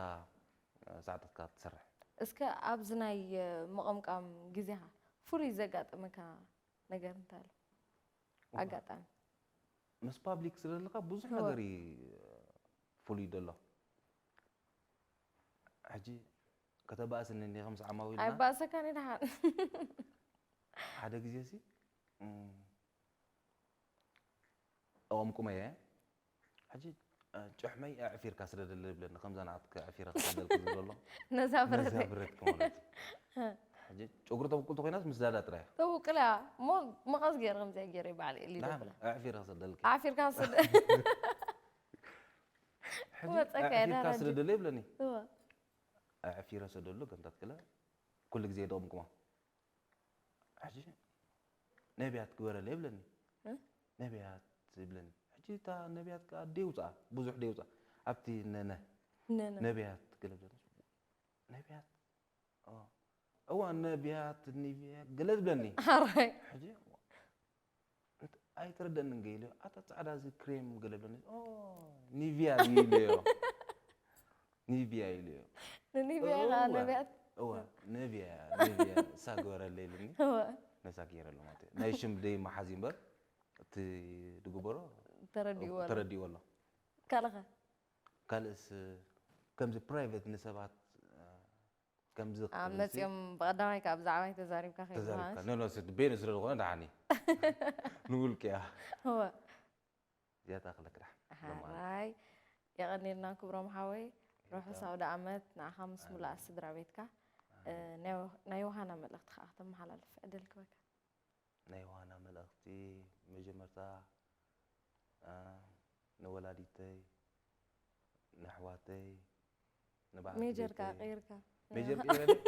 እ፣ ሰዓታትካ ትሰርሕ። እስከ ኣብዚ ናይ፣ እ፣ ምቕምቃም ግዜኻ ፍሉይ ዘጋጠመካ ነገር እንታይ ኣሎ? ኣጋጣሚ። ምስ ፓብሊክ ስለ ዘለኻ ብዙሕ እወ። ነገር እዩ ፍሉይ ዘሎ። ሕጂ ከተባእስኒ እንዲኻ ምስ ዓማዊልና? ኣይባእሰካን እየ ደሓን። ሓደ ግዜ ሲ፣ እም፣ ኣቐምቁመ እየ። ሕጂ እ፣ ጭሕመይ ኣዕፊርካ ስደደለይ ይብለኒ፣ ከምዛ ንዓትካ ኣዕፊረ ክሰደልካ ዝብሎ ኣሎ። ነዛ ነዛ ብረተይ ብረትካ ማለት እዩ። ሕጂ ጨጉሪ ተብቁል ተኮይናስ ምስ ዳዳ ጥራይ እያ። ተውቅል እያ እሞ መቐስ ገይረ ከምዚኣ ገይረ ባዕለ ኢሉ ንዓም ይደብላ ኣዕፊረ ክሰደልኪ። ዓፊርካ ስደ ሕጂ መጸካ እያ ኣዕፊርካ ዳራ ሕጂ። ስደደለይ ይብለኒ። እወ ኣዕፊረ ሰደሉ ከምታት ክለ ኩሉ ግዜ የደቕምኩማ። ሕጂ ነቢያት ግበረለይ ይብለኒ። እ? ነቢያት ይብለኒ። ሕጂ እታ ነቢያት ከኣ ደይውፅኣ፣ ብዙሕ ደይውፅኣ። ኣብቲ ነነ ነነ ነቢያት ገለ ብለኒ። ነቢያት? ኦ። እዋ ነቢያት፣ ኒቢያ ገለ ዝብለኒ። ሓራይ ሕጂ እንት-፣ ኣይተረደንን ገይለ፣ ኣታ ጻዕዳ እዚ ክሬም ገለ ብለኒ። ኦ፣ ኒቪያ ኢለዮ። ኒቪያ ኢለዮ። ንኒቢያ ከኣ እወ፣ ነቢያት እወ፣ ነቢያ፣ ነቢያ፣ እሳ ግበረለይ ኢሉኒ። እወ ነሳ ገይረሉ ማለት እዩ። ናይ ሽም ደይ መሓዝ እዩ እምበር፣ እቲ ድግበሮ ተረዲእዎ ኣሎ። ተረዲእዎ ኣሎ። ካልኸ ካልእስ፣ ከምዚ ፕራይቬት ንሰባት፣ እ፣ ከምዚ ኣብ ክብልሲ መጺኦም ብቐዳማይ ካብ ብዛዕባይ ተዛሪብካ ከይድካ ተዛሪብካ። ኖ፣ ኖ፣ ስት-፣ ቤኑ ስለ ዝኾነ ደሓን እዩ። ንውልቂ እያ። እወ እዚኣ ተኣኽለክ ደሓን። ሓራይ የቐኒልና ክብሮም ሓወይ። ርሑስ ኣውደ ዓመት ንዓኻ ምስ ሙሉኣ ስድራ ቤትካ። እ፣ ናይ ወ-፣ ናይ ዮሃና መልእኽቲ ከዓ ክተመሓላልፍ ዕድል ክበካ። ናይ ዮሃና መልእኽቲ መጀመርታ፣ እ፣ ንወላዲተይ፣ ንኣሕዋተይ፣ ንበዓልቲ ሜጀርካ ቤተይ። ቀይርካ። ሜጀር ቀይረ ድዩ?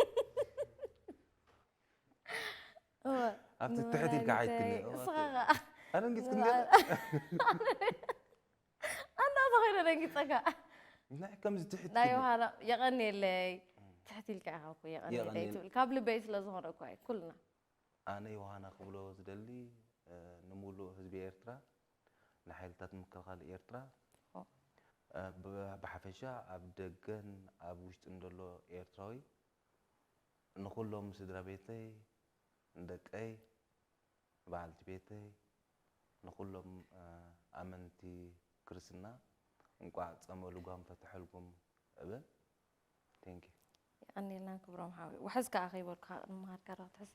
እወ፣ ኣብቲ ትሕት ኢልካ ንወላዲተይ። ዓይትክኒ። እወ፣ እስኻ ኣቲ-፣ ኸዓ ኣደንጊጽክኒ ንበዓል-፣ ገለ? ኣንዳ ተኸይነ ደንጊጸካ። ናይ ከምዚ ትሕት ናይ ኢልኒ። ዮሃና የቐንየለይ። ትሕት ኢልካ ኢኻ እኮ የቐንየለይ የቐንየል- ትብል። ካብ ልበይ ስለ ዝኾነ እኮ እዩ፣ ኩልና። ኣነ ዮሃና ክብሎ ዝደሊ፣ እ፣ ንምሉእ ህዝቢ ኤርትራ፣ ንሓይልታት ምክልኻል ኤርትራ፣ ኦ። እ፣ ብ-፣ ብሓፈሻ ኣብ ደገን ኣብ ውሽጥን ዘሎ ኤርትራዊ፣ ንኹሎም ስድራ ቤተይ፣ ንደቀይ፣ በዓልቲ ቤተይ፣ ንኹሎም፣ እ፣ ኣመንቲ ክርስትና እንቋዕ ጸመ ልጓም ፈተሐልኩም እብል። Thank you። የቐንየልና ክብሮም ሓወይ። ውሕዝ ከኣ ከይበልኩኻ ቅድሚ ምኻድካ ዶ ክትሕዝ?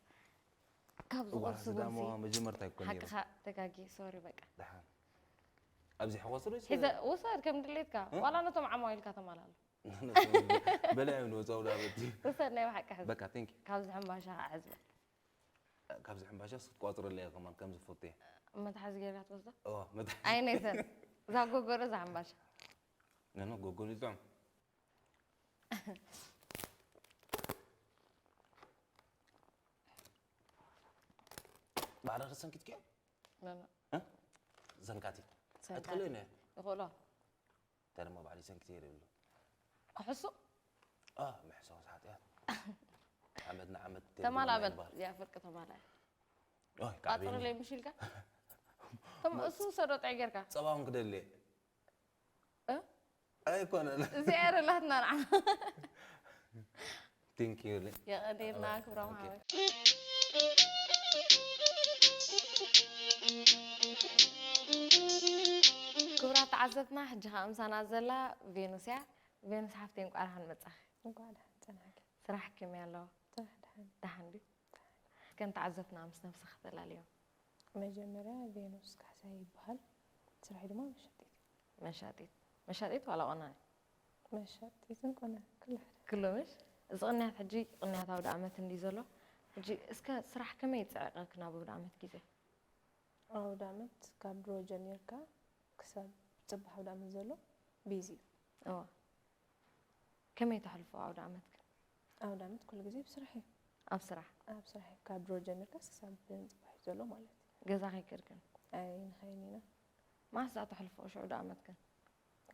ካብ እዋ፣ እዚ ዝቕርሱ ዳሞ ቡንሲ መጀመርታ ኣይኮን ነይሩ። ሓቅኻ ተጋጊ፣ ሶሪ በቃ። ደሓን። ኣብዚ ሕቆ ስሩይ ሒዘ ውሰድ ከም ድሌትካ። እ? ዋላ ነቶም ዓማዊልካ ተማላሉ። በልዐ እውን ወፃው ዳበት እዩ። ውሰድ ናይ ብሓቂ ሕዝ። በቃ፣ thank you። ካብዚ ሕምባሻ ከዓ ሕዝ በል። ካብዚ ሕምባሻ ክትቋፅረለይ እያ ከማን ከም ዝፈቱ እየ። መትሓዚ ጌርካ ትወስዶ? እዋ፣ መት-፣ ኣይነይተን። እዛ ጎጎሮ እዛ ሕምባሻ። ነኖ ጎጎን ይጥዑም። ባዕዳ ሰንኪትኪ? ነኖ። እ? ሰንካቲ። ሰንካቲ። ኣይትኽእልን እየ። ይኽእሎ። እንታይ ድማ ባዕዲ ሰንኪት እየ ይብሉ። ክሕሱ? አ፣ ምሕሳው ሓጢኣት። ዓመት ንዓመት ተማላ በል። ይበሃል። እዚኣ ፍርቂ ተማላ። ኦይ፣ ካብ ቋፅርለይ ምሽ ኢልካ? ተም-፣ እሱ ውሰዶ ጥዕ ጌርካ። ጸባውን ክደሊ እየ። እ? ኣይኮነን። እዚኣ የረላትና ንዓ። Thank you። የቐኔልና ክብሮም ኦኬ። ሓወይ። ክቡራት ተዓዘብትና፣ ሕጂ ኸዓ ምሳና ዘላ ቬኑስ እያ። ቬኑስ ሓፍተይ፣ እንቋዕ ደሓን መጻኺ። እንቋዕ ደሓን ጸናሕኪ። ስራሕ ከመይ ኣሎ? ስራሕ ደሓን። ደሓን ድዩ? እስከ ንተዓዘብትና ምስ ነብስኺ ተላልዮም። መጀመርያ ቬኑስ ካሕሳይ ይበሃል። ስራሐይ ድማ መሻጢት እዩ። መሻጢት። መሻጢት ዋላ ቆናኒ? መሻጢትን ቆናኒ ኩሉ ሓደ። ኩሉ ምሽ? እዚ ቅንያት ሕጂ ቅንያት ኣውደ ዓመት እንድዩ ዘሎ። ሕጂ እስከ ስራሕ ከመይ ይጽዕቐኪ ናብ ኣውደ ዓመት ግዜ? ኣውደ ዓመት ካብ ድሮ ጀሚርካ ክሳብ ጽባሕ ኣውደ ዓመት ዘሎ ቢዚ እዩ። እዋ። ከመይ ተሕልፎ ኣውደ ዓመትኪ? ኣውደ ዓመት ኩሉ ግዜ ብስራሕ እዩ። ኣብ ስራሕ? ኣብ ስራሕ እዩ። ካብ ድሮ ጀሚርካ ክሳብ ጽባሕ እዩ ዘሎ ማለት እዩ። ገዛ ከይከድክን? ኣይንኸይን ኢና። መዓስ ደኣ ተሕልፎ ሽዑ ኣውደ ዓመትክን?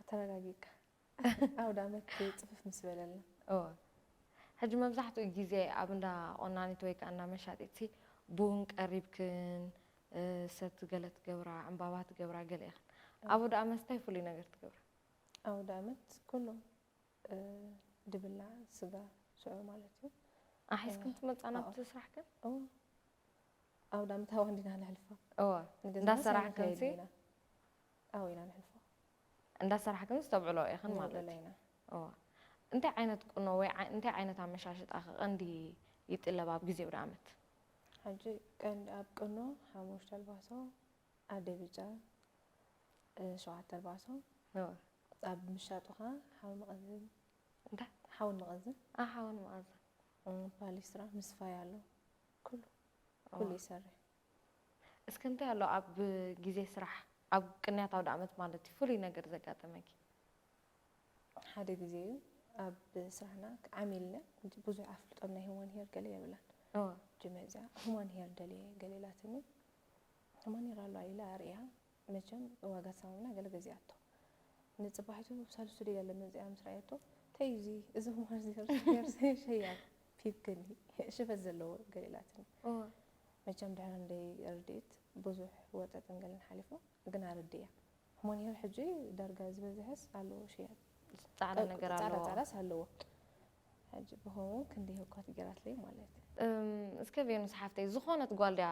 ተረጋጊእካ። ኣውደ ዓመት ጽፍፍ ምስ በለልና። እወ። ሕጂ መብዛሕትኡ ግዜ ኣብ እንዳ ቆናኒት ወይ ከኣ እንዳ መሻጢትሲ ቡን ቀሪብክን፣ እ፣ ሰቲ ገለ ትገብራ፣ ዕምባባ ትገብራ ገለ ኢኽን። ኣብ ኣውደ ዓመት እንታይ ፍሉይ ነገር ትገብራ? ኣውደ ዓመት ኩሉ፣ እ፣ ድብላዕ ስጋ ሽዑ ማለት እዩ። ኣሒዝክን ትመጻ ናብቲ ኣዎ። ስራሕክን? እዎ። ኣውደ ዓመት ኣብኡ እንዲና ነሕልፎ። እወ። ንገዛና እንዳሰራሕክን ሳንካይድ ሲ? ኢና። ኣብኡ ኢና ነሕልፎ። እንዳሰራሕክን ዝተብዕሎ ኢኽን ማለት ንብዕሎ እዩ። ኢና። እወ። እንታይ ዓይነት ቁኖ ወይ ዓይ-፣ እንታይ ዓይነት ኣመሻሽጣ ከ ቀንዲ ይጥለብ ኣብ ግዜ ኣውደ ዓመት? ሕጂ ቀንዲ ኣብ ቁኖ ሓሙሽተ ኣልባሶ፣ ኣደይ ብጫ፣ እ፣ ሸውዓተ ኣልባሶ፣ እወ። ኣብ ምሻጡኻ ሓዊ መቐዝን እንታይ ሓውን መቐዝን ኣሓውን መቐዝን እ፣ ፓሊስትራ ምስፋይ ኣሎ። ኩሉ እወ። ኩሉ ይሰርሕ። እስኪ እንታይ ኣሎ ኣብ ግዜ ስራሕ ኣብ ቅንያት ኣውደ ዓመት ማለት እዩ ፍሉይ ነገር ዘጋጠመኪ? ሓደ ግዜ እዩ ኣብ ስራሕና ዓሚልና ብዙሕ ኣፍልጦም ናይ ሁማን ሄር ገለ የብላን። እወ። ጅመ እዚኣ ሁማን ሄር ደልየ ገለ ኢላትኒ። ሁማን ሄር ኣሎ ኢላ ኣርእያ። መቸም ዋጋ ሳሙና ገለ ገዚኣቶ። ንጽባሒቱ ሳልሱ ድያ ለመዚኣ ምስ ረኣየቶ፣ "ተይ እዚ፣ እዚ ሁማን ሄር ሸያብ ፒንክኒ ሽፈት ዘለዎ" ገለ ኢላትኒ። እወ። መቸም ድሕሪ እንደይ ርድኢት ብዙሕ ወጠጥን ገለን ሓሊፉ፣ ግን ኣረድእያ። ሁማን ሄር ሕጂ ዳርጋ ዝበዝሐስ ኣለዎ ሽያብ። ጻዕዳ ነገር ጻዕዳ ኣለዎ። ጻዕዳስ ኣለዎ። ሕጂ ብኸምኡ ክንደይ ህኳት ገይራትለይ ማለት እዩ። እም፣ እስከ ቬኑስ ሓፍተይ ዝኾነት ጓል ድያ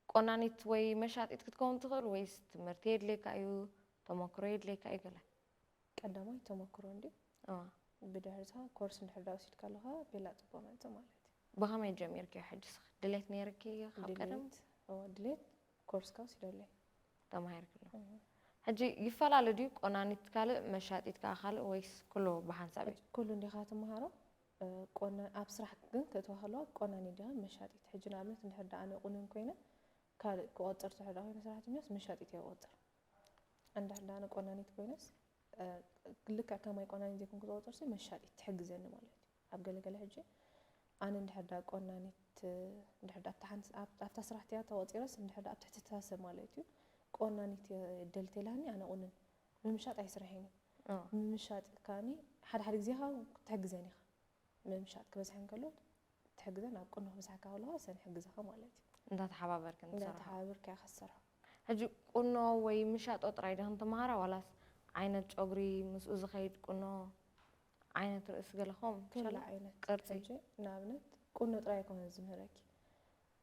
ቆናኒት ወይ መሻጢት ክትከውን ትኽእል ወይስ ትምህርቲ የድልየካ እዩ ተመክሮ የድልየካ እዩ ገለ? ቀዳማይ ተመክሮ እንድዩ። እዋ። ብድሕርታ ኮርስ እንድሕር ዳ ወሲድካ ኣለኻ ቤላ ጽቡቕ መጽእ ማለት እዩ። ብኸመይ ጀሚርክዮ ሕጂ ስኽ ድሌት ነይርኪ ካብ ቀደም? ድሌት እዋ፣ ድሌት ኮርስካ ወሲደለይ። ተማሂርክሎ። እህ። ሕጂ ይፈላለ ድዩ ቆናኒት ካልእ መሻጢት ከዓ ካልእ ወይስ ኩሉ ብሓንሳብ እዩ? ሕጂ ኩሉ እንዲኻ ትመሃሮ። እ፣ ቆና-፣ ኣብ ስራሕ ግን ክትዋ ከለዋ ቆናኒት ዲኻ መሻጢት? ሕጂ ንኣብነት እንድሕር ዳ ኣነ ቁንን ኮይነ ካልእ ክቆጽር ትሕር ዳ ኮይነ ሰራሕተኛስ መሻጢት እየ ክቆጽር። እንድሕር ዳ ኣነ ቆናኒት ኮይነስ፣ እ፣ ልክዕ ከማይ ቆናኒት ዘይኮንኩ ዝቆጽርሲ መሻጢት ትሕግዘኒ ማለት እዩ። ኣብ ገለገለ ሕጂ ኣነ እንድሕር ዳ ቆናኒት፣ እንድሕር ዳ ኣብታ ሓንቲ፣ ኣብ-፣ ኣብታ ስራሕ እቲኣ ተቆጺረስ እንድሕር ዳ ኣብ ትሕቲ እታ ሰብ ማለት እዩ ቆናኒት እየ ደልቴላኒ ኣነ ቁንን። ምምሻጥ ኣይስርሐን እዩ። እዎ። ምምሻጥ ከኣኒ ሓደ ሓደ ግዜ ከዓ ክትሕግዘን ኢኻ። ምምሻጥ ክበዝሐን ከሎ ትሕግዘን፣ ኣብ ቁኖ ክበዝሓካ ከለዋ ሰን ሕግዘኻ ማለት እዩ። እንዳተሓባበርክን ትሰርሖ። እንዳተሓባበርካ ኢኻ ትሰርሖ። ሕጂ ቁኖ ወይ ምሻጦ ጥራይ ዲኽን ትመሃራ ዋላስ ዓይነት ጨጉሪ ምስኡ ዝኸይድ ቁኖ ዓይነት ርእሲ ገለኹም ኩሉ ሻላ ዓይነት ቅርጺ? ሕጂ ንኣብነት ቁኖ ጥራይ ኣይኮነን ዝምህረኪ።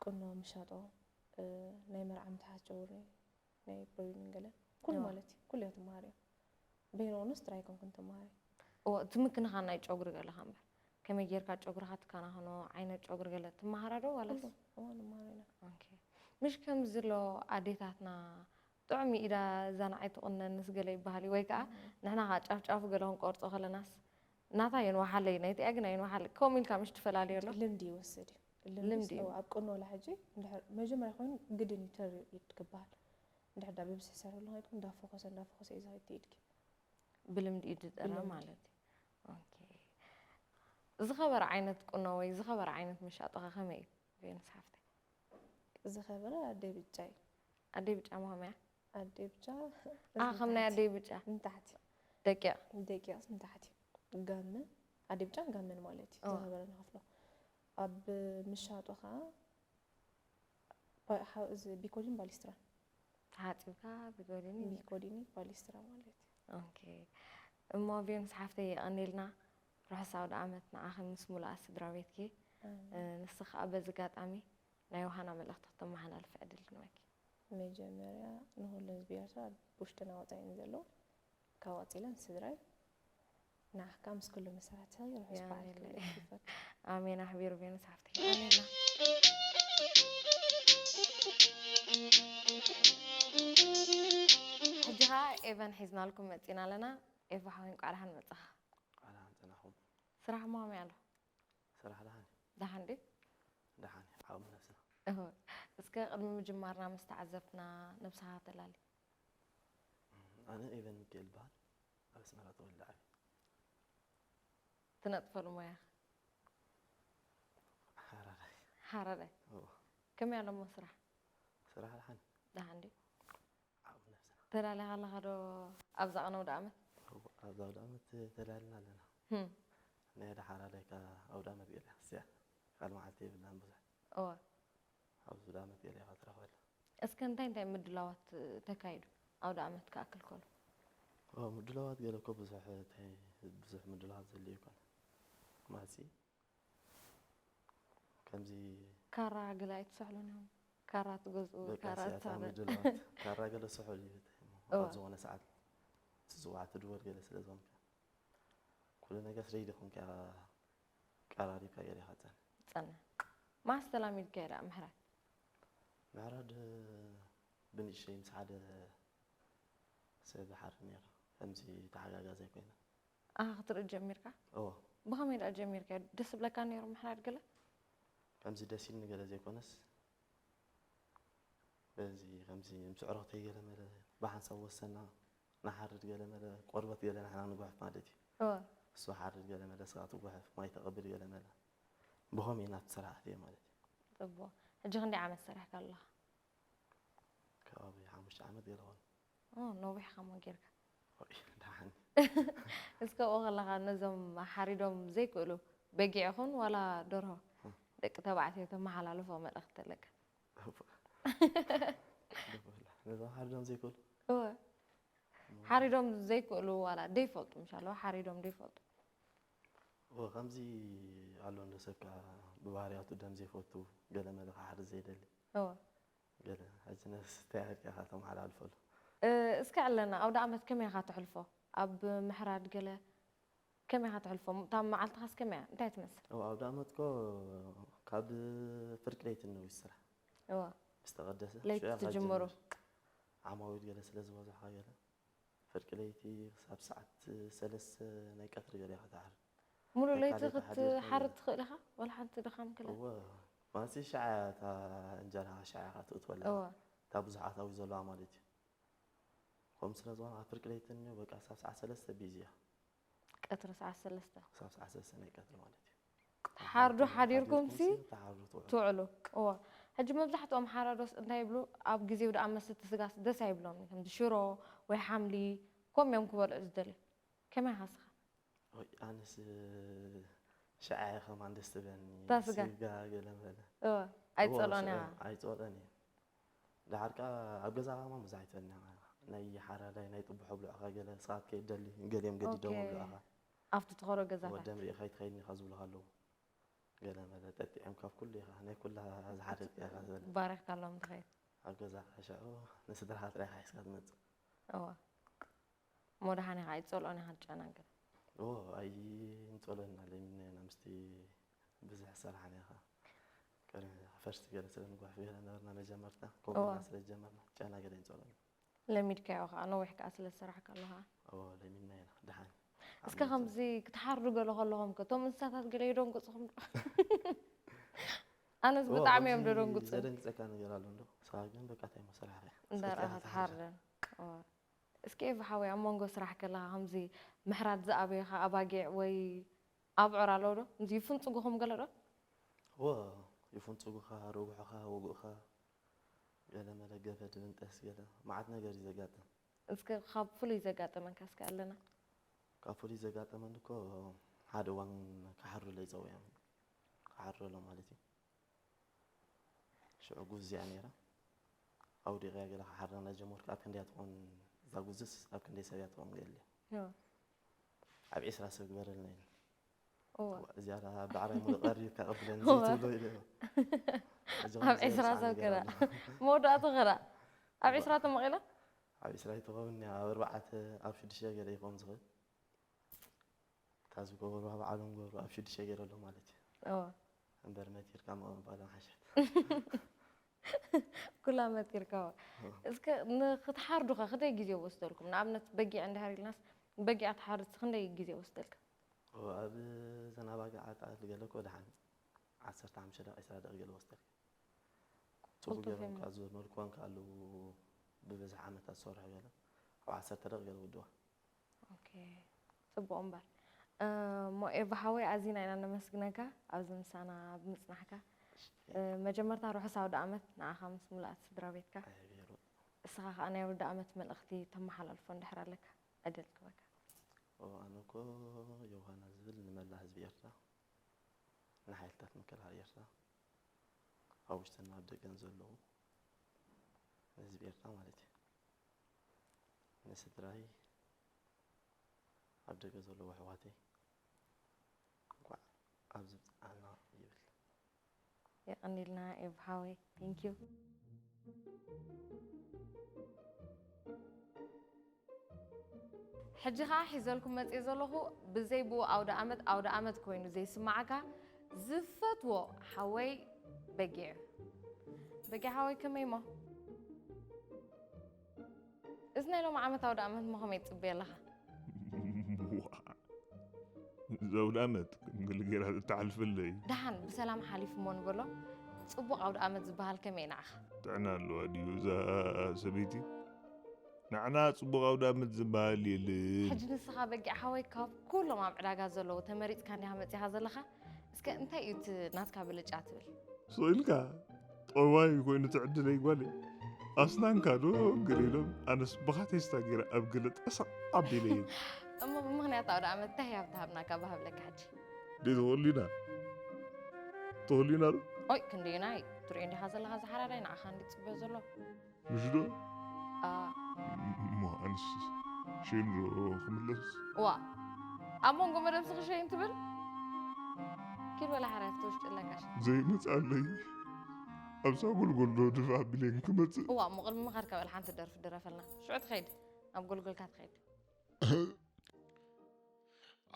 ቁኖ ምሻጦ፣ እ፣ ናይ መርዓ ምትሓዝ ጨጉሪ፣ ናይ ብሪድን ገለ ኩሉ እዎ። ማለት እዩ። ኩሉ እያ ትመሃር እያ። በይነ ቁኖስ ጥራይ ኣይኮንኩን ተመሃሪ። እዎ፣ እቲ ምክንኻን ናይ ጨጉሪ ገለኻ እምበር ከመይ ጌርካ ጨጉርኻ ትከናኸኖ ዓይነት ጨጉሪ ገለ ትመሃራ ዶ ዋላስ? ኩሉ እዎ ንመሃር ኢና። ኦኬ። ምሽ ከምዚ ኣሎ ኣዴታትና ጥዑም ኢዳ እዛ ንዓይ ትቑነንስ ገለ ይበሃል እዩ፣ ወይ ከዓ ንሕና ከዓ ጫፍ ጫፉ ገለ ክንቆርጾ ከለናስ ናታ የንዋሓለይ ናይቲኣ ግን ኣይንዋሓለይ ከምኡ ኢልካ ምሽ ትፈላለዮ ኣሎ? ልምዲ ይወስድ እዩ። ልምዲ ልምዲ እዩ። እዎ፣ ኣብ ቁኖ ወላ ሕጂ እንድሕር መጀመርያ ኮይኑ ግድን እዩ ተሪር ኢድ ክበሃል። እንድሕር ዳ ብብዝሒ ሰር ኣሎ ኮይንኩም እንዳፈኾሰ እንዳፈኾሰ እዩ ዝኸይድ ኢድኪ። ብልምዲ እዩ ዝጠና ብልምዲ። ማለት እዩ። ኦኬ። ዝኸበረ ዓይነት ቁኖ ወይ ዝኸበረ ዓይነት መሻጦኸ ከመይ እዩ? ቬኑስ ሓፍተይ። ዝኸበረ ኣደይ ብጫ እዩ። ኣደይ ብጫ መኸመያ? ኣደይ ብጫ ኣ፣ ከም ናይ ኣደይ ብጫ። ንታሕቲ። ደቂቕ። ደቂቕስ ንታሕቲ። ጋመ፣ ኣደይ ብጫን ጋመን ማለት እዩ። እዎ። ዝኸበረ ንኸፍሎ። ኣብ ምሻጦ ኸዓ ባ-፣ ሓ-፣ እዚ ቢኮሊን ባሊስትራን። ተሓጺብካ ቢጎሊኒ። ቢኮሊኒ ባሊስትራ ማለት እዩ። ኦኬ። እሞ ቬኑስ ሓፍተይ የቐኒልና። ርሑስ ኣውደ ዓመት ንዓኺ ምስ ሙሉኣ ስድራ ቤትኪ። ኣሜን። እ፣ ንስኺ ከዓ በዚ ኣጋጣሚ ናይ ዮሃና መልእኽቲ ክተመሓላልፊ ዕድል ንህበኪ። መጀመርያ ንኹሎም ህዝቢ ኤርትራ ኣብ ውሽጥን ኣብ ወጻኢን ዘለዉ፣ ካብ ቀጺለ ንስድራይ፣ ንዓኻ ምስ ኩሉ መሳርሕትኺ ርሑስ በዓል የቐንየለይ። ክብለኪ ይፈቱ። ኣሜን ኣሕቢሩ ቬኑስ ሓፍተይ። ኣሜንና። ሕጂ ኸዓ ኤቨን ሒዝናልኩም መጺና ኣለና። ኤፋ ሓወይ እንቋዕ ደሓን መጻኻ። እንቋዕ ደሓን ጸናኹም። ስራሕ እሞ ከመይ ኣሎ? ስራሕ ደሓን እዩ። ደሓን ድዩ? ደሓን እዩ። ዓቕሚ ነብስና። እሁ። እስከ ቅድሚ ምጅማርና ምስ ተዓዘብትና ነብስኻ ተላሊ። ኣነ ኤቨን ሚካኤል ይበሃል። ኣብ ኣስመራ ተወሊደ ዓብየ። ትነጥፈሉ ሞያኸ? ሓራዳይ። ሓራዳይ። እዎ። ከመይ ኣሎ እሞ ስራሕ? ስራሕ ደሓን እዩ። ደሓን ድዩ? ዓቕሚ ነብስና። ተላሊኻ ኣለኻ ዶ ኣብዛ ቅነ ኣውደ ዓመት? እዎ፣ ኣብዛ ኣውደ ዓመት ተላሊና ኣለና። ህም። ናይ ሓደ ሓራዳይ ከኣ ኣውደ ዓመት ገለ እያ። እዚኣ ቃል መዓልቲ የብላን ብዙሕ። እወ። ኣብዚ ኣውደ ዓመት ገለ ኢኻ ትረኽበላ። እስከ እንታይ እንታይ ምድላዋት ተካይዱ ኣውደ ዓመት ክኣክል ከሎ? እወ፣ ምድላዋት ገለ እኮ ብዙሕ እንታይ ብዙሕ ምድላዋት ዘድልዮ ኣይኮነ። ማሲ ከምዚ ካራ ገለ ኣይትስሕሉን ኢኹም? ካራ ትገዝኡ፣ በቃ ካራ እዚኣታ ትሰርሑ። ምድላዋት። ካራ ገለ ስሑል እዩ እቲ እሞ እወ። ኣብ ዝኾነ ሰዓት ትጽዋዕ ትድወል ገለ ስለ ዝኾንካ። ኩሉ ነገር ስለ ኢድኹም ከኣ ቀራሪብካ ገለ ኢኻ ትጸንሕ። ትጸንሕ። መዓስ ተላሚድካዮ ደኣ ምሕራድ? ምሕራድ ብንእሽተይ ምስ ሓደ ሰብ ይሓርድ ነይረ። ከምዚ ተሓጋጋዚ ኣይኮይነ። ኣኻ ክትርኢ ጀሚርካ? እዎ ብኸመይ ደኣ ጀሚርካ? ደስ ብለካ ነይሩ ምሕራድ ገለ? ከምዚ ደስ ኢልኒ ገለ ዘይኮነስ በዚ ከምዚ ምስ ኣዕሩኽተይ ገለ መለ ብሓንሳብ ወሰና ንሓርድ ገለ መለ ቆርበት ገለ ንሕና ንጉሕፍ ማለት እዩ። እወ እሱ ሓርድ ገለ መለ ስኻ ትጉሕፍ ማይ ተቐብል ገለ መለ ብኸም ኢና ትሰራሕት እየ ማለት እዩ። ጽቡቕ። ሕጂ ክንደይ ዓመት ሰሪሕካ ኣለኻ? ከባቢ ሓሙሽተ ዓመት ገለ ኾን ኦ፣ ነዊሕ ኢኻ እሞ ጌርካ። ደሓን እስከ ኣብኡ ከለኻ ነዞም ሓሪዶም ዘይክእሉ በጊዕ ይኹን ዋላ ደርሆ ደቂ ተባዕትዮ ተመሓላልፎ መልእኽቲ ኣለካ? ነዞም ሓሪዶም ዘይክእሉ እወ ሓሪዶም ዘይክእሉ ዋላ ደይፈልጡ ምሻለዋ ሓሪዶም ደይፈልጡ እወ ከምዚ ኣሎ እንዶ ሰብ ከዓ ብባህርያቱ ደም ዘይፈቱ ገለ መለ ክሓርድ ዘይደሊ እወ ገለ ሕጂ ነስታይ ኣድካ ተመሓላልፈሉ እ፣ እስከ ኣለና ኣውደ ዓመት ከመይ ኢኻ ተሕልፎ? ኣብ ምሕራድ ገለ ከመይ ኢኻ ተሕልፎ? እታ መዓልትኻስ ከመይ እያ? እንታይ ትመስል? እወ ኣብ ዳመትኮ ካብ ፍርቂ ለይቲ ንዊት ስራሕ እወ ምስ ተቐደሰ ለይቲ ሽዑ ኢኻ ትጅምሩ? ትጅምር። ዓማዊል ገለ ስለ ዝበዝሖ ገለ ፍርቂ ለይቲ ክሳብ ሰዓት ሰለስተ ናይ ቀትሪ ገለ ኢኻ ትሓርድ ሙሉእ ለይቲ ተካሊት ሓዲርካ ክትሓርድ ትኽእል ኢኻ? ዋላ ሓንቲ ድኻም ክለ እወ ማለት ሻዓ እታ እንጀራ ሻዓ ኢኻ ትእትወላ እወ እታ ብዙሕ ኣታዊ ዘለዋ ማለት እዩ። ከምኡ ስለ ዝኾነ ኣብ ፍርቂ ለይቲ እኒኦ በቃ ክሳብ ሰዓት ሰለስተ ቢዚ እያ። ቀትሪ ሰዓት ሰለስተ ክሳብ ሰዓት ሰለስተ ናይ ቀትሪ ማለት እዩ። ትሓርዱ ሓዲርኩም ሲ ትሓርዱ ትውዕሉ። ትውዕሉ። እወ ሕጂ መብዛሕትኦም ሓራዶስ እንታይ ይብሉ? ኣብ ግዜ ውድኣ መሰቲ ስጋስ ደስ ኣይብሎም። ከምዚ ሽሮ ወይ ሓምሊ ኮም እዮም ክበልዑ ዝደልዩ። ከመይ ኢኻ ንስኻ? ወይ ኣነስ ሻዓ ኢየ ከማን ደስ ትብለኒ። እታ ስጋ? ስጋ ገለ መለ። እወ ኣይጸልኦን እያ። ኣይጸልኦን እየ። ደሓር ከኣ ኣብ ገዛ ከማን ብዙሕ ኣይትበልኒ ኢኻ። ናይ ሓራዳይ ናይ ጥቡሕ ኣብልዑኻ ገለ ንስኻ ክትከይድ ደሊ ገሊኦም ገዲዶም ኦኬ። ኣብልዑኻ። ኣብቲ ትኸዶ ገዛታት ወደም ርኢኻ ኣይትኸይድን ኢኻ ዝብሉኻ ኣለዉ። ገለ መለ ጠጢዖም ካብ ኩሉ ኢኻ ናይ ኩላ ዝሓደግ ኢኻ ዝበለ። ባሪኽካሎም ትኸይድ። ኣብ ገዛ ከኣ ሽዑ ንስድራኻ ጥራይ ኢኻ ሒዝካ ትመጽእ። እወ እሞ ደሓን ኢኻ ኣይትጸልኦን ኢኻ ጨና ገለ። ኦ ኣይንጸሎና ለሚና ኢና ምስቲ ብዙሕ ሰራሕና ኢኻ። ቅድሚ ፈርስቲ ገለ ስለ ንጓሕፍ ገለ ነበርና መጀመርታ ከምኡ እዋ። ኢልና ስለ ዝጀመርና ጨና ገለ ይንጸሎና። ለሚድካዮ ከዓ ነዊሕ ከዓ ስለ ዝሰራሕካ ኣለኻ። ኦ ለሚና ኢና ደሓን። እስከ ከምዚ ክትሓርዱ ገለ ከለኹም ከ እቶም እንስሳታት ገለ የደንግጽኹም ዶ? ኣነስ ብጣዕሚ እዮም ደደንግጹ። ዘደንግጸካ ነገር ኣሎ እንዶ? ስኻ ግን በቃ እንታይ እሞ ሰራሕኻ እያ። እንዳረኣኻ ሰኪዕኻ ትሓርደን። እዋ። እስኪ ኤቭ ሓወይ ኣብ መንጎ ስራሕ ከለኻ ከምዚ ምሕራድ ዝኣበየኻ ኣባጊዕ ወይ ኣብዑር ኣለዉ ዶ? ከምዚ ይፍንጽጉኹም ገለ ዶ? እዎ ይፍንጽጉኻ፣ ረጉሑኻ፣ ወግኡኻ፣ ገለ መለ ገፈ ድብንጠስ ገለ መዓት ነገር እዩ ዘጋጥም። እስከ ካብ ፍሉይ ዘጋጠመካ እስከ ኣለና? ካብ ፍሉይ ዘጋጠመኒ እኮ ሓደ እዋን ክሓርዱለይ ጸዊዖም። ክሓርዱሎ ማለት እዩ። ሽዑ ጉዝ እያ ነይራ። ኣውዲቐያ ገለ ክሓርዳ እናጀመርኩ ኣብ ክንደያ ትኾን እዛ ጉዝስ ኣብ ክንደይ ሰብ እያ ትኾን ገለ። እዎ። ኣብ ዒስራ ሰብ ግበረልና ኢሉ። እዎ። እዚኣ ብዓራይ ሙሉእ ቀሪብካ ቀብለኒ እዎ። ዘይትብሎ ኢለ። እዚ ኣብ ከምዚ ዒስራ ዓይነት ሰብ ነገር ከዳ ኣሎ። መወዳእቱ ከዳ ኣብ ዒስራ ተመቒላ? ኣብ ዒስራ ኣይትኸውን እያ፣ ኣብ ኣርባዕተ ኣብ ሽዱሽተ ገለ ይኸውን ዝኽእል። እታ ዝገበሩ ኣብ ዓለም ገበሩ ኣብ ሽዱሽተ ገይረ ኣሎ ማለት እዩ። እዎ። እምበር መቲርካ ምቕባል ሓሸት። ኩላ መቲርካ። እስከ ንክትሓርዱኸ ክንደይ ግዜ ወስደልኩም? ንኣብነት በጊዕ እንድሕር ኢልናስ በጊዕ ትሓርድስ ክንደይ ግዜ ወስደልካ? ኣብ ዘናባጋ ዓጣል ገለ እኮ ደሓን ዓሰርተ ሓሙሽተ ደቂቕ ዒስራ ደቂቕ ገለ ወስደልካ። ጽቡቅ ቅልጡፍ ገይሮም እዮም። ከኣ ዝመልክዋ እንከ ኣለዉ ብብዝሒ ዓመታት ዝሰርሑ ገለ ኣብ ዓሰርተ ደቂቕ ገለ ውድዋ። ኦኬ፣ ጽቡቕ እምበር። እ፣ እሞ ኤባ ሓወይ ኣዚና ኢና ነመስግነካ ኣብዚ ምሳና ብምጽናሕካ። እ፣ መጀመርታ ርሑስ ኣውደ ኣመት ንዓኻ ምስ ምሉኣት ስድራ ቤትካ። ኣይ፣ ገይሩ። እስኻ ከኣ ናይ ኣውደ ኣመት መልእኽቲ ተመሓላልፎ እንድሕር ኣለካ ዕድል ክበካ። ኦ፣ ኣነ እኮ ዮሃና ዝብል ንመላ ህዝቢ ኤርትራ፣ ንሓይልታት ምክልኻል ኤርትራ፣ ኣብ ውሽጥን ኣብ ደገን ዘለዉ ንህዝቢ ኤርትራ ማለት እዩ። ንስድራይ፣ ኣብ ደገ ዘለዉ ኣሕዋተይ፣ እንኳዕ ኣብዚ ብጽዓና ይብል። የቐኒልና ኤባ ሓወይ። Thank you። ሕጂ ኸኣ ሒዘልኩም መጽየ ዘለኹ ብዘይ ብኡ ኣውደ ኣመት፣ ኣውደ ኣመት ኮይኑ ዘይስማዓካ ዝፈትዎ ሓወይ በጊዕ። በጊዕ ሓወይ ከመይ እሞ? እዚ ናይ ሎሚ ዓመት ኣውደ ኣመት እሞ ከመይ ትጽበዮ ኣለኻ? እዛ ኣውደ ኣመት ከም ገለ ጌራ ተተሓልፈለይ። ደሓን ብሰላም ሓሊፉ እሞ ንበሎ። ጽቡቕ ኣውደ ኣመት ዝበሃል ከመይ ንዓኻ? ጥዕና ኣለዋ ድዩ እዛ ሰበይቲ? ንዓና ጽቡቕ ኣውደ ኣመት ዝበሃል የለን። ሕጂ ንስኻ በጊዕ ሓወይ ካብ ኩሎም ኣብ ዕዳጋ ዘለዉ ተመሪጽካ እንዲኻ መጺኻ ዘለኻ። እስከ እንታይ እዩ እቲ ናትካ ብልጫ ትብል? ስቕ ኢልካ ጠዋይ ኮይኑ ትዕድለይ ጓለይ። ኣስናንካ ዶ ግር ኢሎም ኣነስ ብኻ ቴስታ ገይረ ኣብ ገለ ጠሰቕ ኣቢለ እየ። እሞ ብምኽንያት ኣውደ ኣመት እንታይ ህያብ ትሃብና ካብ ሃብለካ ሕጂ? ደይ ተኸሉና ተኸሉና ዶ? ኦይ ክንደየናይ ትሪኦ እንዲኻ ዘለኻ ዝሓራዳይ ንዓኻ እንዲ ጽበዮ ዘሎ። ምሽ ዶ? ኣ፣ እሞ ኣንስ ሸይኑ ዶ ክምለስ? ዋ ኣብ መንጎ መደብ ስኽሸይን ትብል? ኪድ ወላ ሓራይ ኣብቲ ውሽጢ ኣለካሽ። ዘይመፅኣለይ ኣብዛ ጎልጎል ዶ ድፋ ኣቢለይን ክመፅእ? እዋ እሞ ቅድሚ ምኻድ ከበል ሓንቲ ደርፊ ድረፈልና። ሽዑ ትኸይድ ኣብ ጎልጎልካ ትኸይድ።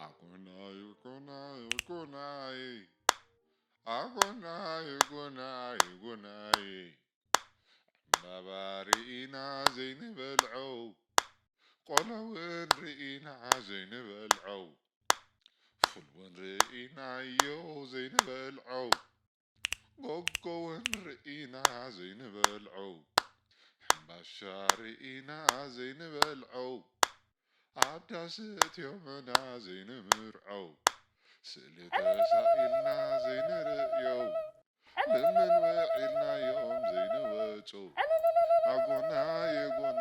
ኣጎናይ ጎናይ ጎናይ ኣጎናይ ጎናይ ጎናይ ዕምባባ ርኢና ዘይንበልዖ ቆሎ እውን ርኢና ዘይንበልዖ ፉል እውን ርኢናዮ ዘይንበልዖ ጎጎ እውን ርኢና ዘይንበልዖ ሕምባሻ ርኢና ዘይንበልዖ ኣብ ዳስ እትዮምና ዘይንምርዖ ስእሊ ተሳኢልና ዘይንርእዮ ልምን ውዒልናዮም ዘይንወጾ ኣጎናይ ጎናይ